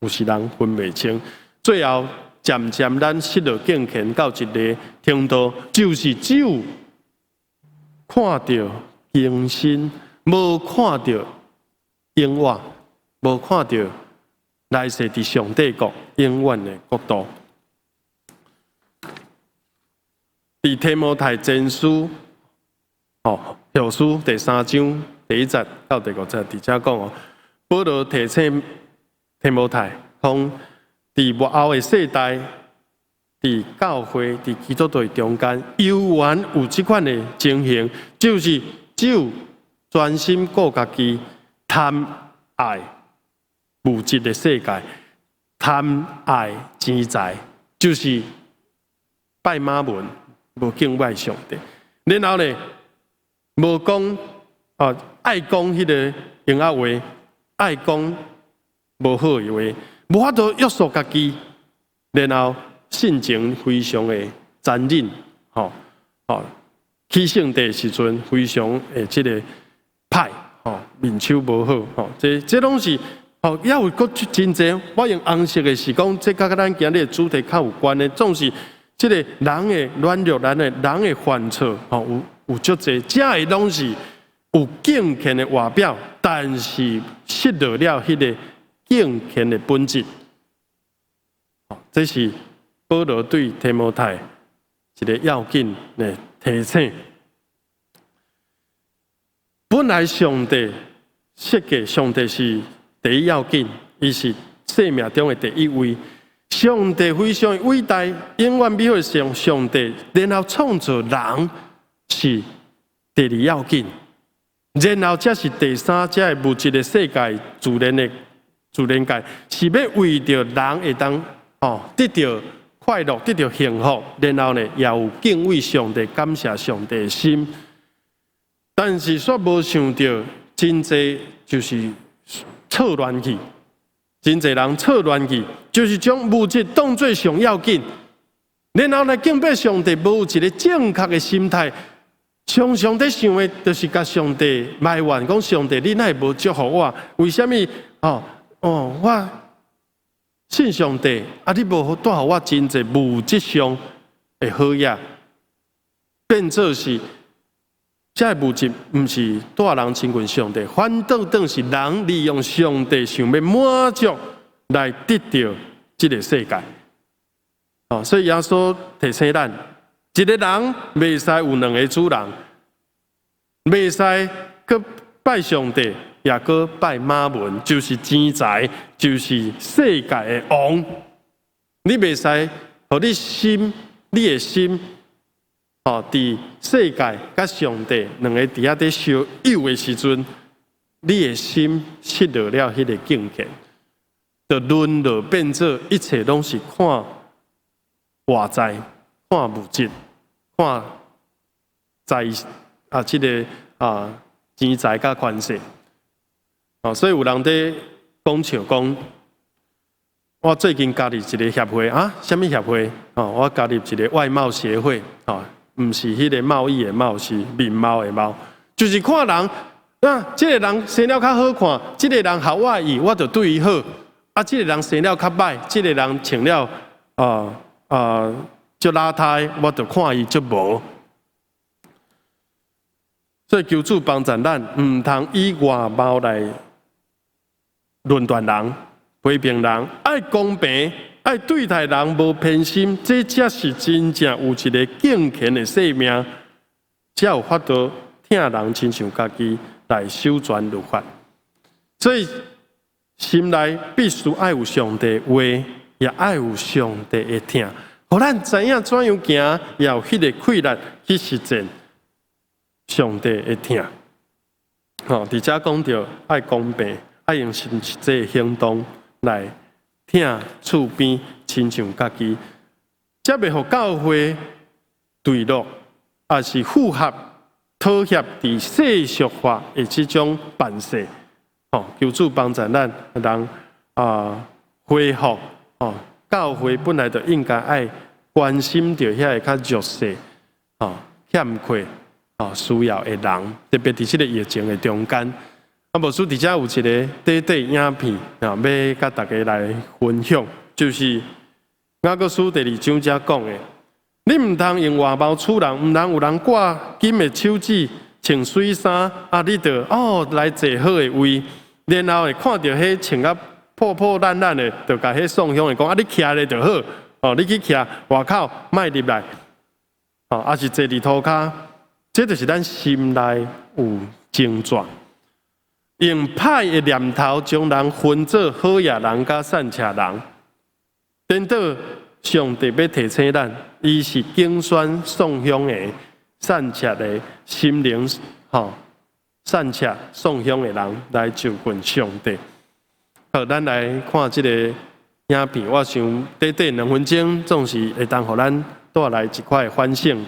有時人分袂清。最後漸漸咱失落敬虔到一个程度，就是只有看著今生，無看著永遠，無看著來世佇上帝國永遠的國度。佇提摩太前書，吼，後書第三章第一節到第五節，佇遮講哦，保羅提醒提摩太講，佇末後的世代，佇教會、佇基督徒中間，猶原有這款的情形，就是只有專心顧家己，貪愛物質的世界，貪愛錢財，就是拜瑪門，無敬拜上帝。然後呢，無講啊，愛講彼个閒仔話，愛講無好的話，無法度約束家己，然後性情非常的殘忍，吼吼，起性地時陣非常的這个歹，吼，面手無好，吼，這這攏是。吼，猶有閣真濟，我用紅色的是講，這佮咱今日的主題較有關的，總是這个人的軟弱，咱的人的犯錯，吼，有有足濟，這个攏是有敬虔的外表，但是失落了彼个敬虔的本質。這是保羅對提摩太一个要緊的提醒。本來上帝設計，上帝是第一要緊，伊是生命中的第一位。上帝非常偉大，永遠美好的上上帝，然後創造人是第二要緊，然後才是第三，才會物質的世界、自然的自然界，是欲為著人會當哦得著快樂、得著幸福，然後呢，也有敬畏上帝、感謝上帝的心。但是煞無想著，真濟就是錯亂去，真濟人錯亂去，就是將物質當做上要緊，然後來敬拜上帝，無有一个正確的心態，常常佇想的，就是共上帝埋怨，講上帝，你哪會無祝福我？為啥物？哦哦，我信上帝，啊，你無帶予我真濟物質上的好嘢，變做是。這个物質毋是帶人親近上帝，反倒轉是人利用上帝想欲滿足來得著這个世界。哦，所以耶穌提醒咱，一个人袂使有兩个主人，袂使閣拜上帝，也閣拜瑪門，就是錢財，就是世界的王。你袂使予你心，你的心。哦，佇世界佮上帝兩个佇遐佇相鬥的時陣，你的心失落了彼个敬虔，就淪落變做一切攏是看外在、看物質、看財啊，這个啊錢財佮權勢。哦，所以有人佇講笑講，我最近加入一個協會啊，啥物協會？哦，我加入一个外貌協會，哦。毋是彼个貿易的貿，是面貌的貌，就是看人，啊，這个人生了較好看，這个人合我意，我就對伊好。啊，這个人生了較歹，這个人穿了啊啊足邋遢，我就看伊足無。所以求主幫助咱，毋通以外貌來論斷人、批評人，愛公平，愛對待人無偏心，這才是真正有一个敬虔的生命，才有法度疼人親像家己來守全律法。所以心內必須愛有上帝話，也愛有上帝的疼，予咱知影怎樣行，也有彼个氣力去實踐上帝的疼。吼，佇遮講著愛公平，愛用實際行動來疼厝邊親像家己，才袂予教會墜落，抑是符合妥協佇世俗化的這種範式。吼，求主幫助咱人啊恢復吼，教會本來就應該愛關心著遐个較弱勢、吼欠缺、吼需要的人，特別佇這个疫情的中間。啊，牧師佇遮有一个短短影片啊，欲共大家來分享，就是雅各書第二章遮講的，你毋通用外貌處人，毋通有人掛金的手指，穿媠衫，啊，你就哦來坐好的位，然後會看著彼穿甲破破爛爛的，就共彼送香的講，啊，你徛咧就好，哦，你去徛外口，莫入來，哦，抑是坐佇塗跤，這就是咱心內有症狀。用歹的念頭將人分做好野人佮散赤人，顛倒上帝欲提醒咱，伊是揀選送香的散赤的心靈，吼散赤送香的人來就近上帝。好，咱來看這個影片，我想短短2分鐘，總是會當予咱帶來一塊反省。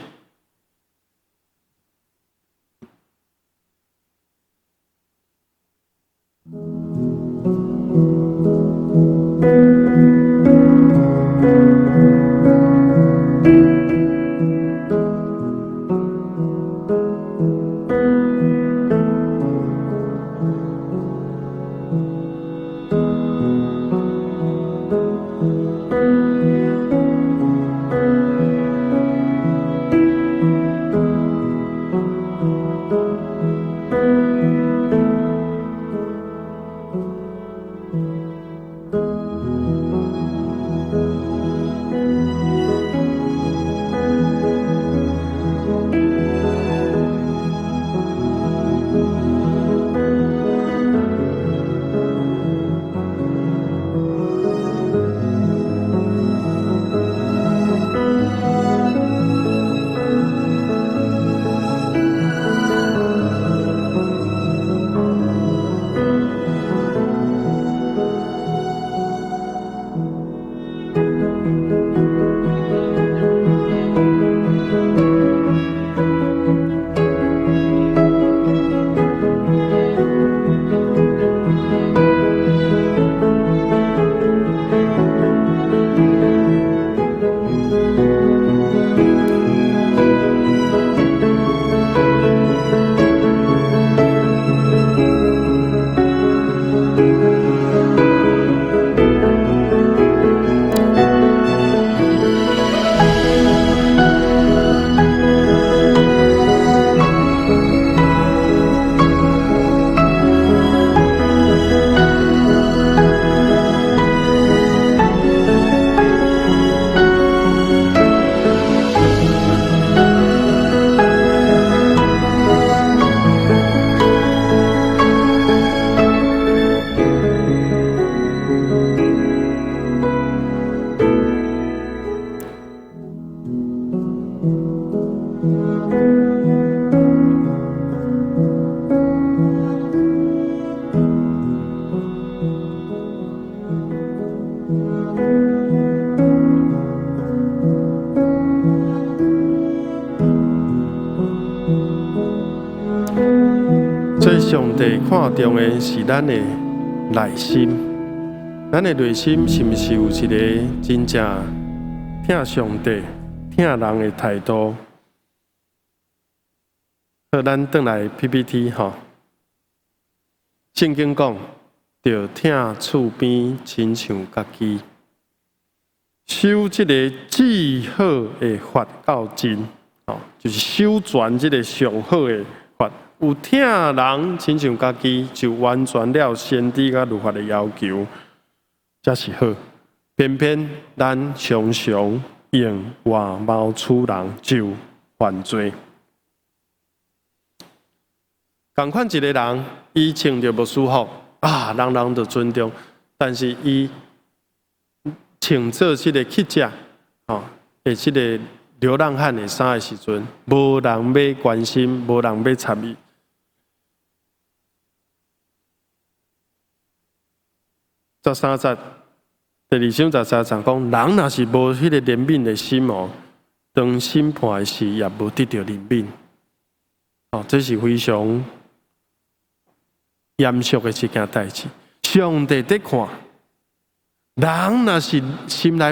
所以上帝看重的是咱的內心，咱的內心是毋是有一个真正疼上帝、疼人的態度？好，咱轉來 PPT 吼。聖經講，著疼厝邊親像家己，守這个至好的法到盡，吼，就是守全這个上好的法。有疼人親像家己，就完全了先知佮律法的要求，才是好。偏偏咱常常用外貌處人，就犯罪。仝款一个人，伊穿著無舒服啊，人人都尊重，但是伊穿做這个乞食，吼，的這个流浪漢的衫的時陣，無人欲關心，無人欲插伊。13節，第二章13節講，人若是無彼个憐憫的心哦，當審判的時也無得著憐憫。哦，這是非常嚴肅的一件代誌。上帝佇看，人若是心內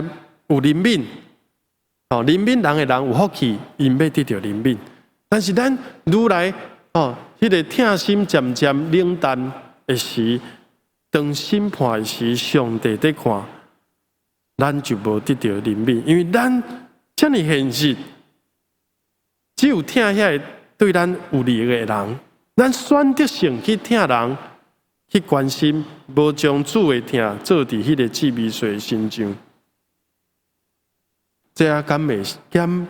有憐憫，哦，憐憫人的人有福氣，𪜶欲得著憐憫。但是咱愈來哦，彼个疼心漸漸冷淡的時，當審判的時，上帝佇看，咱就無得著憐憫，因為咱遮爾現實，只有疼遐个對咱有利的人，咱選擇性去疼人，去關心，無將主的疼做佇彼个致命歲身上，這啊敢會敢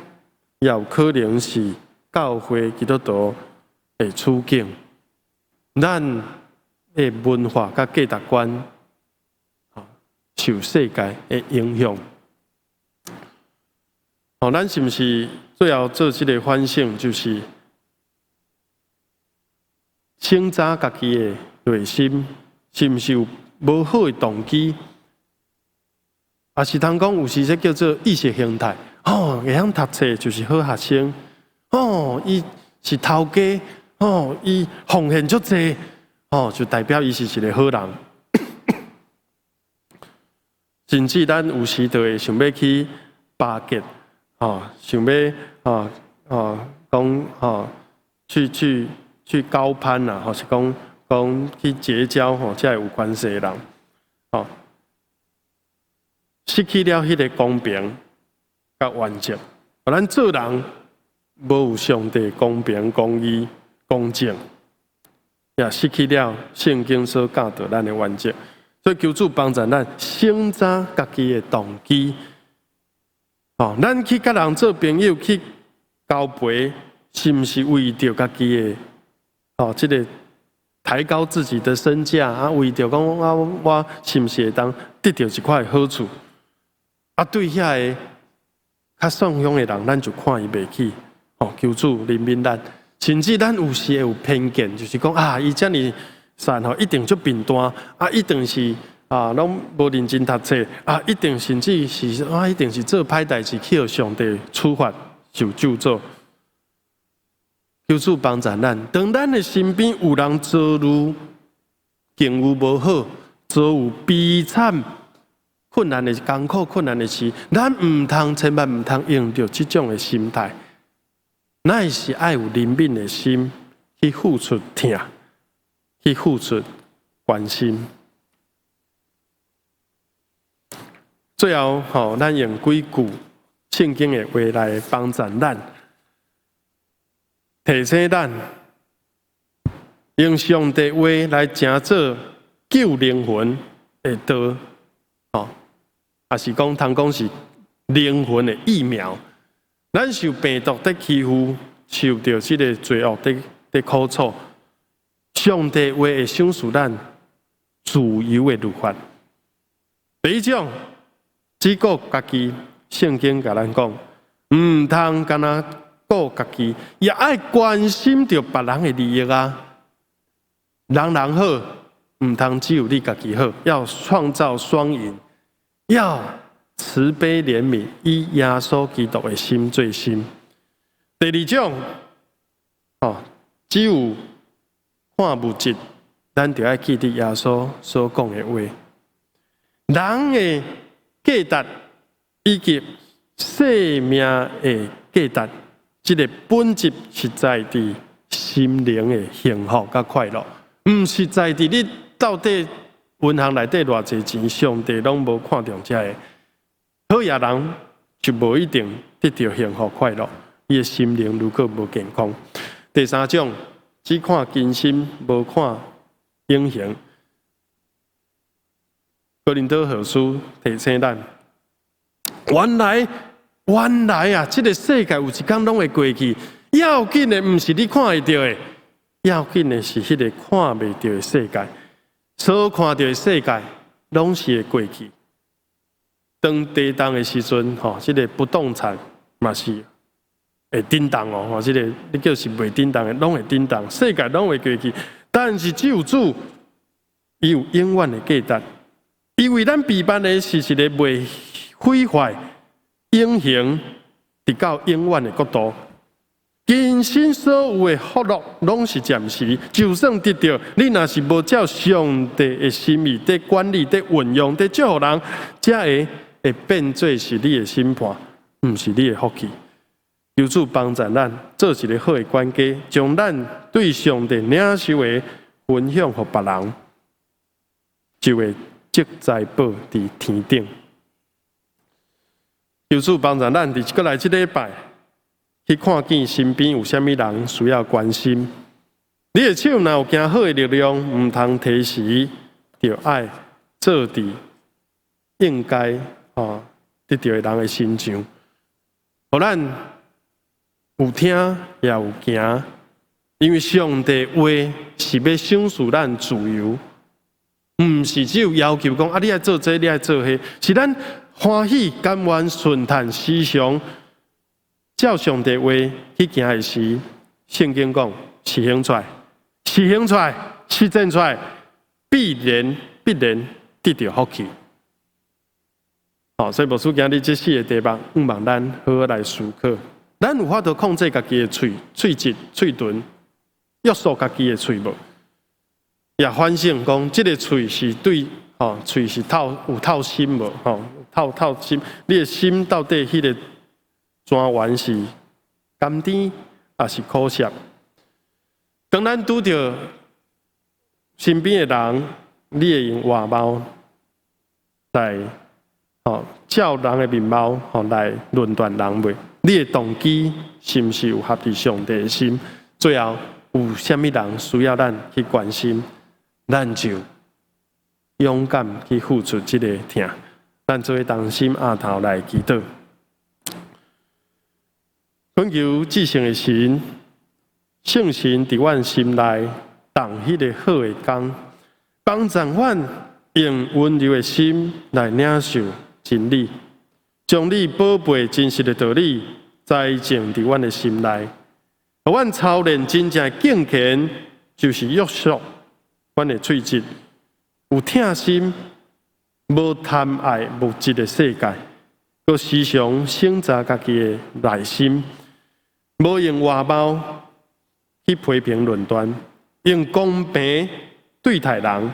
也有可能是教會基督徒的處境，咱的文化佮價值觀，受世界的影響。哦，咱是毋是最後做這个反省，就是省察家己的內心，是毋是有無好的動機？也是通講有時這叫做意識形態。哦，會曉讀冊就是好學生。哦，伊是頭家。哦，伊奉獻足濟。哦，就代表伊是一个好人。甚至咱有時就會想欲去巴結，哦，想欲哦哦講哦去高攀啦，或是講講去結交吼，這个有關係的人，哦，失去了彼个公平佮原則。咱做人無有上帝公平、公義、公正，也失去了聖經所教導咱的原則。所以求主幫助咱省察家己的動機。哦，咱去佮人做朋友去交陪，是毋是為著家己的？哦，這个抬高自己的身價啊，為著講啊，我是毋是會當得著一塊好處？啊，對遐個較散鄉的人，咱就看伊袂起。哦，求主憐憫咱，甚至咱有時會有偏見，就是講啊，伊遮爾善吼，一定足貧惰，啊，一定是啊，攏無認真讀冊，啊，一定甚至是啊，一定是做歹代誌去予上帝處罰受咒詛。求主幫助咱，當咱的身邊有人遭遇境遇無好，遭遇悲慘困難的艱苦困難的時，咱毋通千萬毋通用著這種的心態，乃是愛有憐憫的心去付出疼，去付出關心。最後，吼，咱用幾句聖經的話來幫助咱。提醒咱用上帝話來成做救靈魂的道，吼，也是講通講是靈魂的疫苗。咱受病毒的欺負，受著這个罪惡的苦楚，上帝話會賞賜咱自由的律法。第一種，只顧家己，聖經共咱講，毋通干焦顧家己，也愛關心著別人的利益啊。人人好，毋通只有你家己好，要創造雙贏，要慈悲憐憫，以耶穌基督的心做心。第二種，哦，只有看物質，咱就愛記得耶穌所講的話。人的價值以及生命的價值，這个本質是在佇心靈的幸福佮快樂，毋是在佇你到底銀行內底偌濟錢，上帝攏無看重這个。好野人就無一定得著幸福快樂，伊的心靈如果無健康。第三種，只看今生，無看永恆。哥林多後書提醒咱，原來原來啊，這个世界有一工攏會過去，要緊的毋是你看會著的，要緊的是彼个看袂著的世界。所看著的世界攏是會過去。當地動的時陣，吼，這个不動產嘛是會震動哦，吼，這个你叫是袂震動的，攏會震動，世界攏會過去。但是只有主，伊有永遠的價值。伊為咱備辦的是一個袂毀壞、永恆、直到永遠的國度。今生所有的福樂攏是暫時，就算得著，你若是無照上帝的心意佇管理、佇運用、佇祝福人，才會變做是你的審判，毋是你的福氣。求主幫助咱做一个好的管家，將咱對上帝領受的分享予別人，就會積財寶佇天頂。求主幫助咱佇閣來這禮拜去看見身邊有啥物人需要關心。你的手若有行好的力量，毋通提時，就愛做佇應該得著的人的身上，予咱有聽也有行，因為上帝話是欲賞賜咱自由，毋是只有要求講啊，你愛做這，你愛做彼，是咱歡喜甘願順從時常照上帝話去行的時，聖經講實行出來，實行出來，實踐出來，必然必然得著福氣。所以牧師今日這四个題目，向望咱好好來思考。咱有法度控制家己的喙、喙舌、喙唇，約束家己的喙無？也反省講，這个喙是對，喙是透有透心無？透透心，你的心到底彼个泉源是甘甜，抑是苦澀？當咱拄著身邊的人，你會用外貌來，照人的面貌，來論斷人袂？你的動機是毋是有合佇上帝的心？最後有啥物人需要咱去關心，咱就勇敢去付出這个疼。咱做伙同心徛頭來祈禱，懇求至聖的神，聖神佇阮心內動彼个好的工，幫助阮用溫柔的心來領受真理，將你寶貝真實的道理栽種佇阮的心內，予阮操練真正的敬虔，就是約束阮的喙舌，有疼心，無貪愛物質的世界，閣時常省察家己的內心，無用外貌去批評論斷，用公平對待人，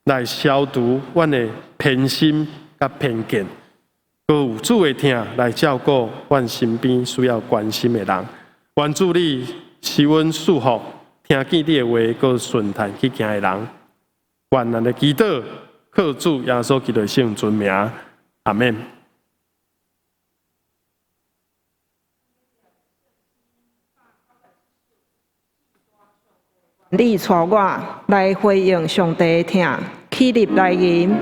來消除阮的偏心佮偏見，閣有主的疼來照顧阮身邊需要關心的人。願主你賜阮賜福，聽見你的話，閣順從去行的人。願咱的祈禱，靠主耶穌基督的聖尊名，阿們。你帶我來回應上帝的疼，起立來吟。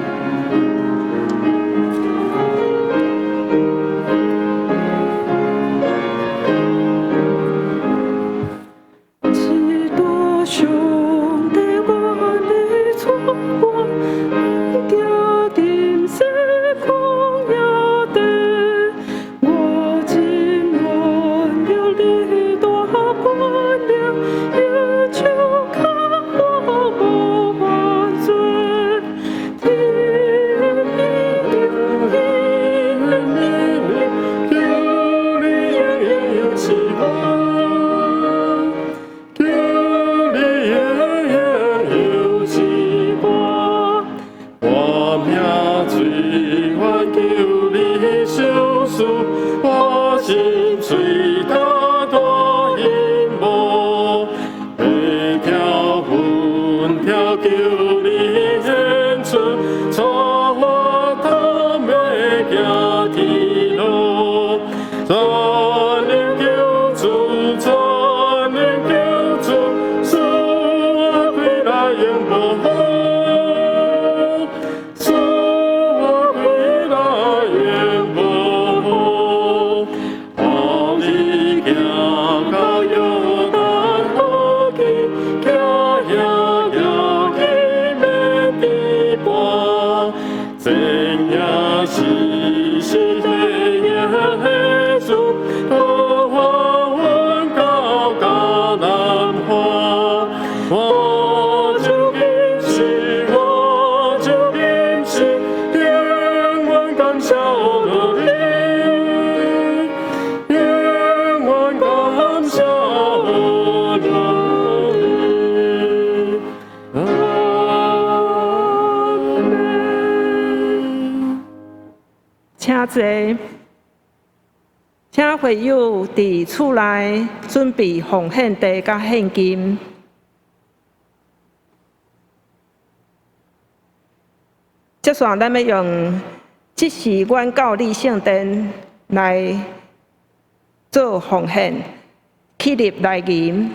至大上帝願你帶我行沉世曠野地，我真願著你大權能，耶手牽我無犯罪。天請坐，請會友佇厝內準備奉獻袋佮現金。接續咱欲用這是阮教理聖殿來做奉獻，起立來吟。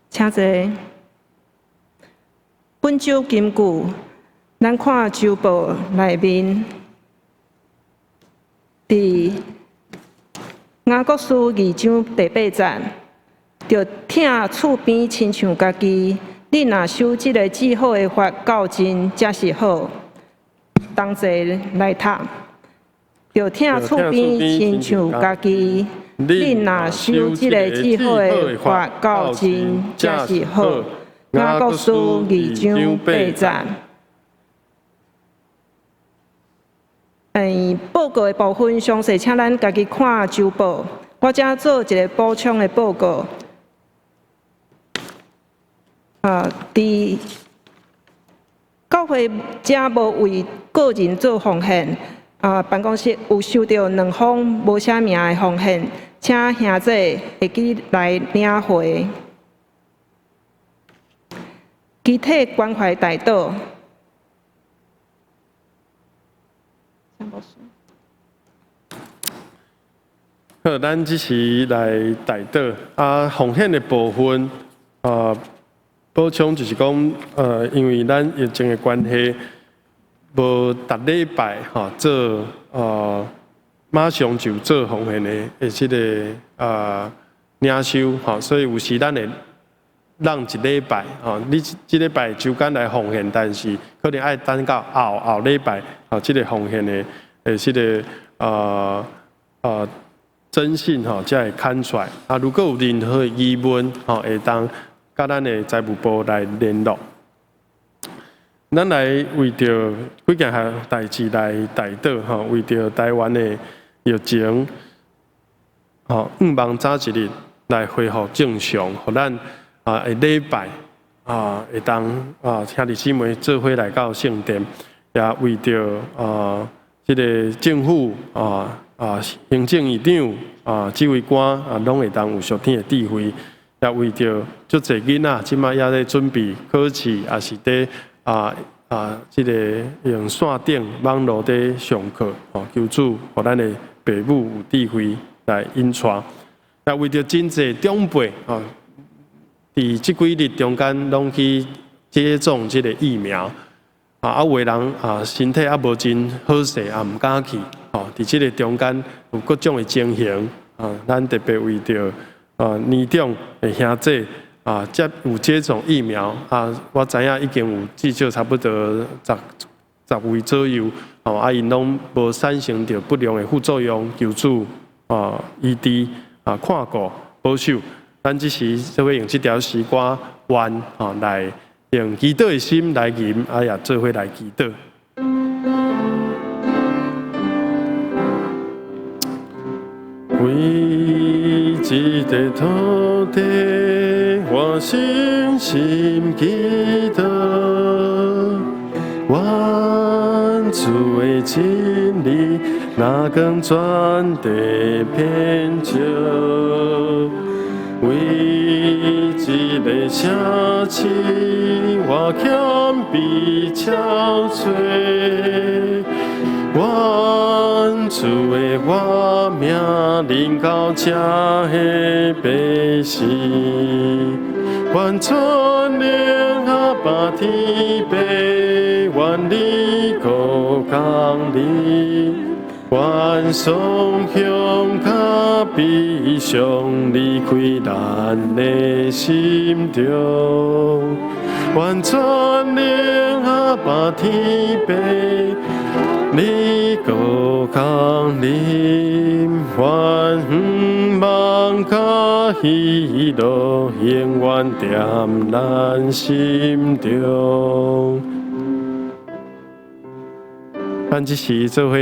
請坐。本周金句，咱看周報內面，佇雅各書二章第八節，著疼厝邊親像家己。你若守這个至好的法到盡，才是好。同齊來讀，著疼厝邊親像家己。你若守這个至好的法到盡，才是好。雅各書二章八節。報告的部分，詳細請咱家己看周報。我這做一个補充的報告。佇教會遮無為個人做奉獻。辦公室有收著兩封無寫名的奉獻，請兄弟會記來領回。肢體關懷代禱。好，咱這時來代禱。奉獻的部分，補充就是講，因為咱疫情的關係，無逐禮拜吼做，馬上就做奉獻的這个領受吼，所以有時咱會讓一禮拜吼，你這禮拜周間來奉獻，但是可能愛等到後後禮拜吼，這个奉獻的這个徵信吼才會刊出來。如果有任何疑問吼，會當佮咱的財務部來聯絡。咱來為著幾件項代誌來代禱吼，為著台灣的疫情吼，向望早一日來恢復正常，予咱下禮拜會當兄弟姊妹做伙來到聖殿，也為著這个政府行政院長指揮官攏會當有屬天的智慧，也為著足濟囡仔這擺猶咧準備考試，也是佇這个用線頂網路佇上課，求主予咱的爸母有智慧來引帶。也為著真濟長輩，佇這幾日中間攏去接種這个疫苗，有的人身體猶無真好勢，也毋敢去，佇這个中間有各種的情形，咱特別為著年長的兄弟。接有接種疫苗，我知影已經有至少差不多十位左右，𪜶攏無產生著不良的副作用，求主醫治看顧保守。咱這時做伙用這條詩歌願來用祈禱的心來吟，也做伙來祈禱。為這塊土地，我深深祈禱，願主的真理，若光全地遍照。為這个城市，我谦卑憔悴。愿主的活命临到这的百姓，愿尊荣阿爸天父，愿你国降临，願雙向佮悲傷離開咱的心中，願全能阿爸天父，你閣降臨，願希望佮喜樂永遠踮咱心中。咱這時做伙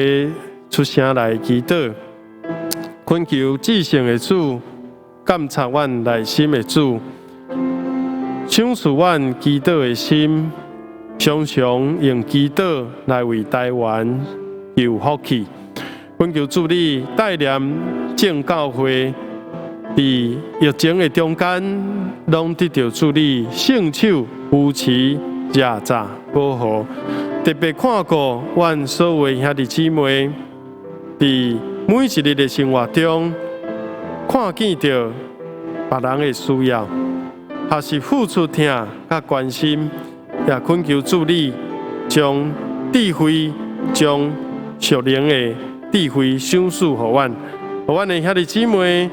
出聲來祈禱，懇求至聖的主，監察阮內心的主，賞賜阮祈禱的心，常常用祈禱來為台灣求福氣。懇求主你帶領眾教會，佇疫情的中間，攏得著主你聖手扶持、遮罩、保護。特別看顧阮所有兄弟姊妹，佇每一日的生活中，看見著別人的需要，還是付出疼佮關心，也懇求主你將智慧、將屬靈的智慧賞賜予阮，予阮的兄弟姊妹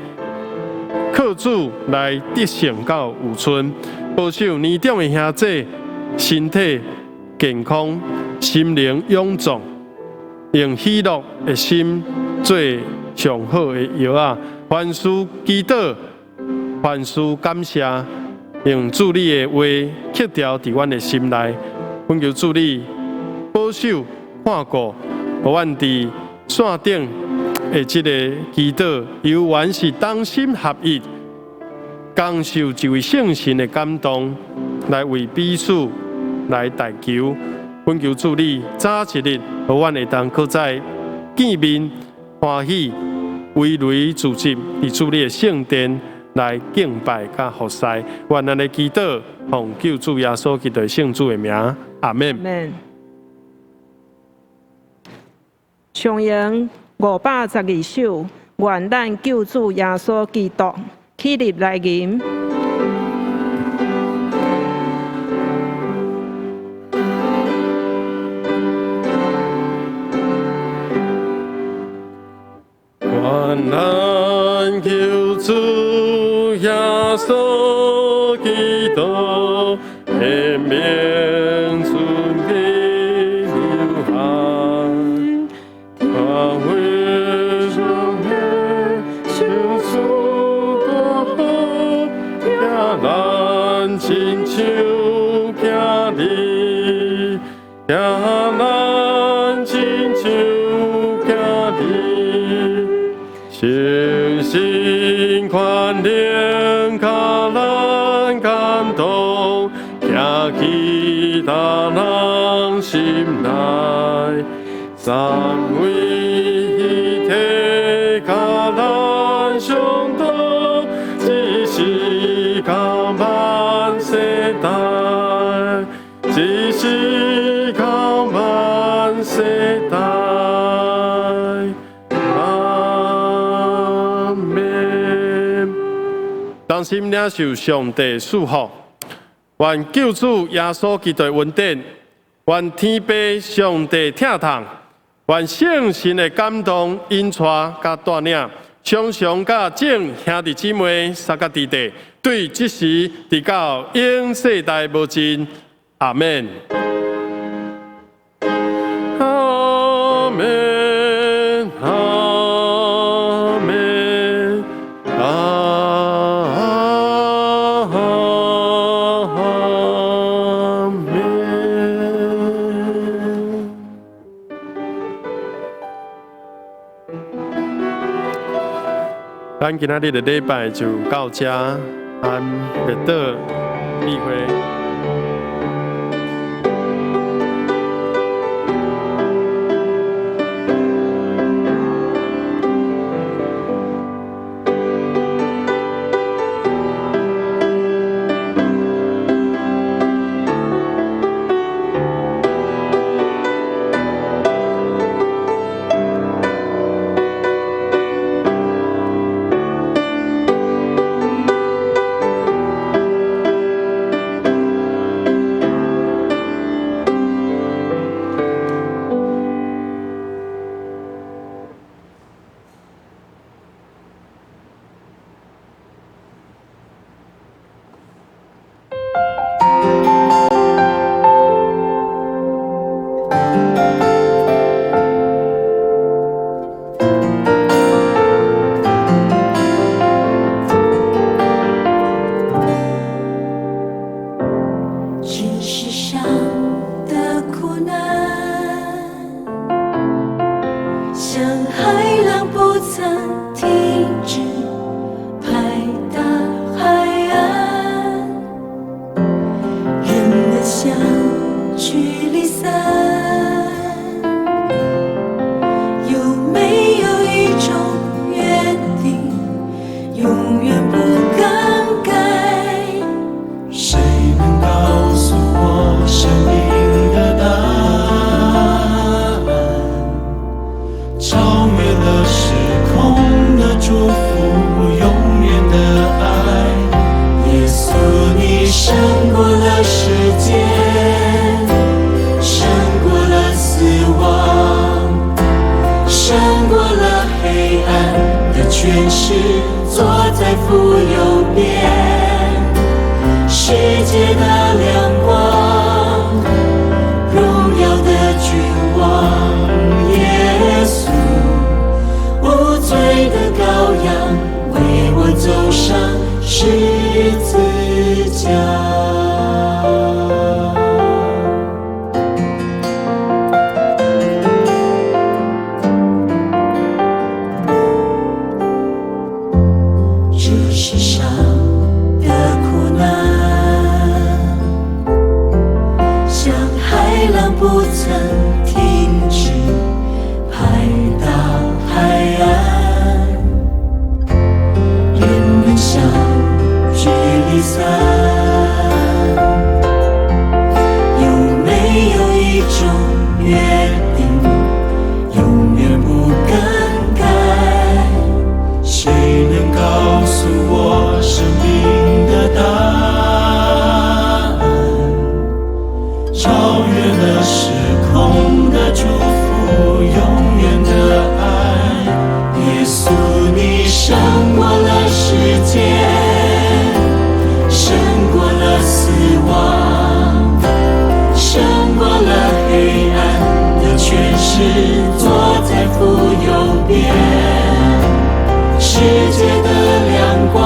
靠主來得勝到有剩，保守年長的兄弟身體健康，心靈勇壯，用喜樂的心做上好的藥仔。凡事祈禱，凡事感謝，用主你的話刻牢佇阮的心內。懇求主你保守看顧，予阮佇線頂的這个祈禱，猶原是同心合意，共受一位聖神的感動，來為彼此來代求。懇求主你早一日，予阮會當閣再見面，歡喜圍內聚集佇主你的聖殿來敬拜佮服侍。願咱的祈禱，奉救主耶穌基督聖子的名，阿們。們。上詠512首，願咱救主耶穌基督起立來吟。願咱救主耶穌基督的名尊榮耀下，發揮上的賞賜大好，行咱親像囝兒，行咱親像囝兒。誠心寬憐，予咱感動，行去他人心內，三位一體，予咱相同，一時到萬世代，一時到萬世代。阿們。同心領受上帝賜福，願救主耶穌基督的恩典，願天父上帝疼痛，願聖神的感動引帶佮帶領，常常佮眾兄弟姊妹三個弟弟，對這時直到永世代無盡。阿們。阿們，阿們，阿們。咱今仔日的禮拜就到這，咱默禱聚會。像海浪不曾停止拍打海岸，人們相聚離散，有沒有一種約定，永遠不更改？誰能告訴我生命的答案？超越了時空的祝福，永遠的愛。耶穌，你勝過了時間，勝過了死亡，勝過了黑暗的權勢，坐在父右邊，世界的亮光，榮耀的君王，耶穌，無罪的羔羊，為我走上十字架。這世上的苦難，像海浪不曾停止拍打海岸，人們相聚離散，有沒有一種約定，永遠不更改？誰能告訴我生命的答案？超越了時空的祝福，永遠的愛。耶穌，你勝過了時間，勝過了死亡，勝過了黑暗的權勢，坐在父右邊，世界的亮光，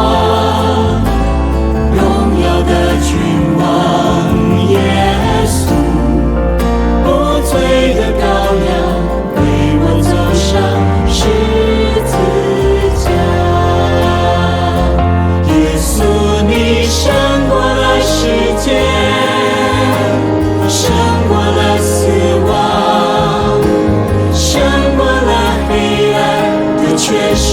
榮耀的君王，耶穌，無罪的羔羊，為我走上十字架。耶穌，你勝過了時間，勝過了死亡，勝過了黑暗的權勢。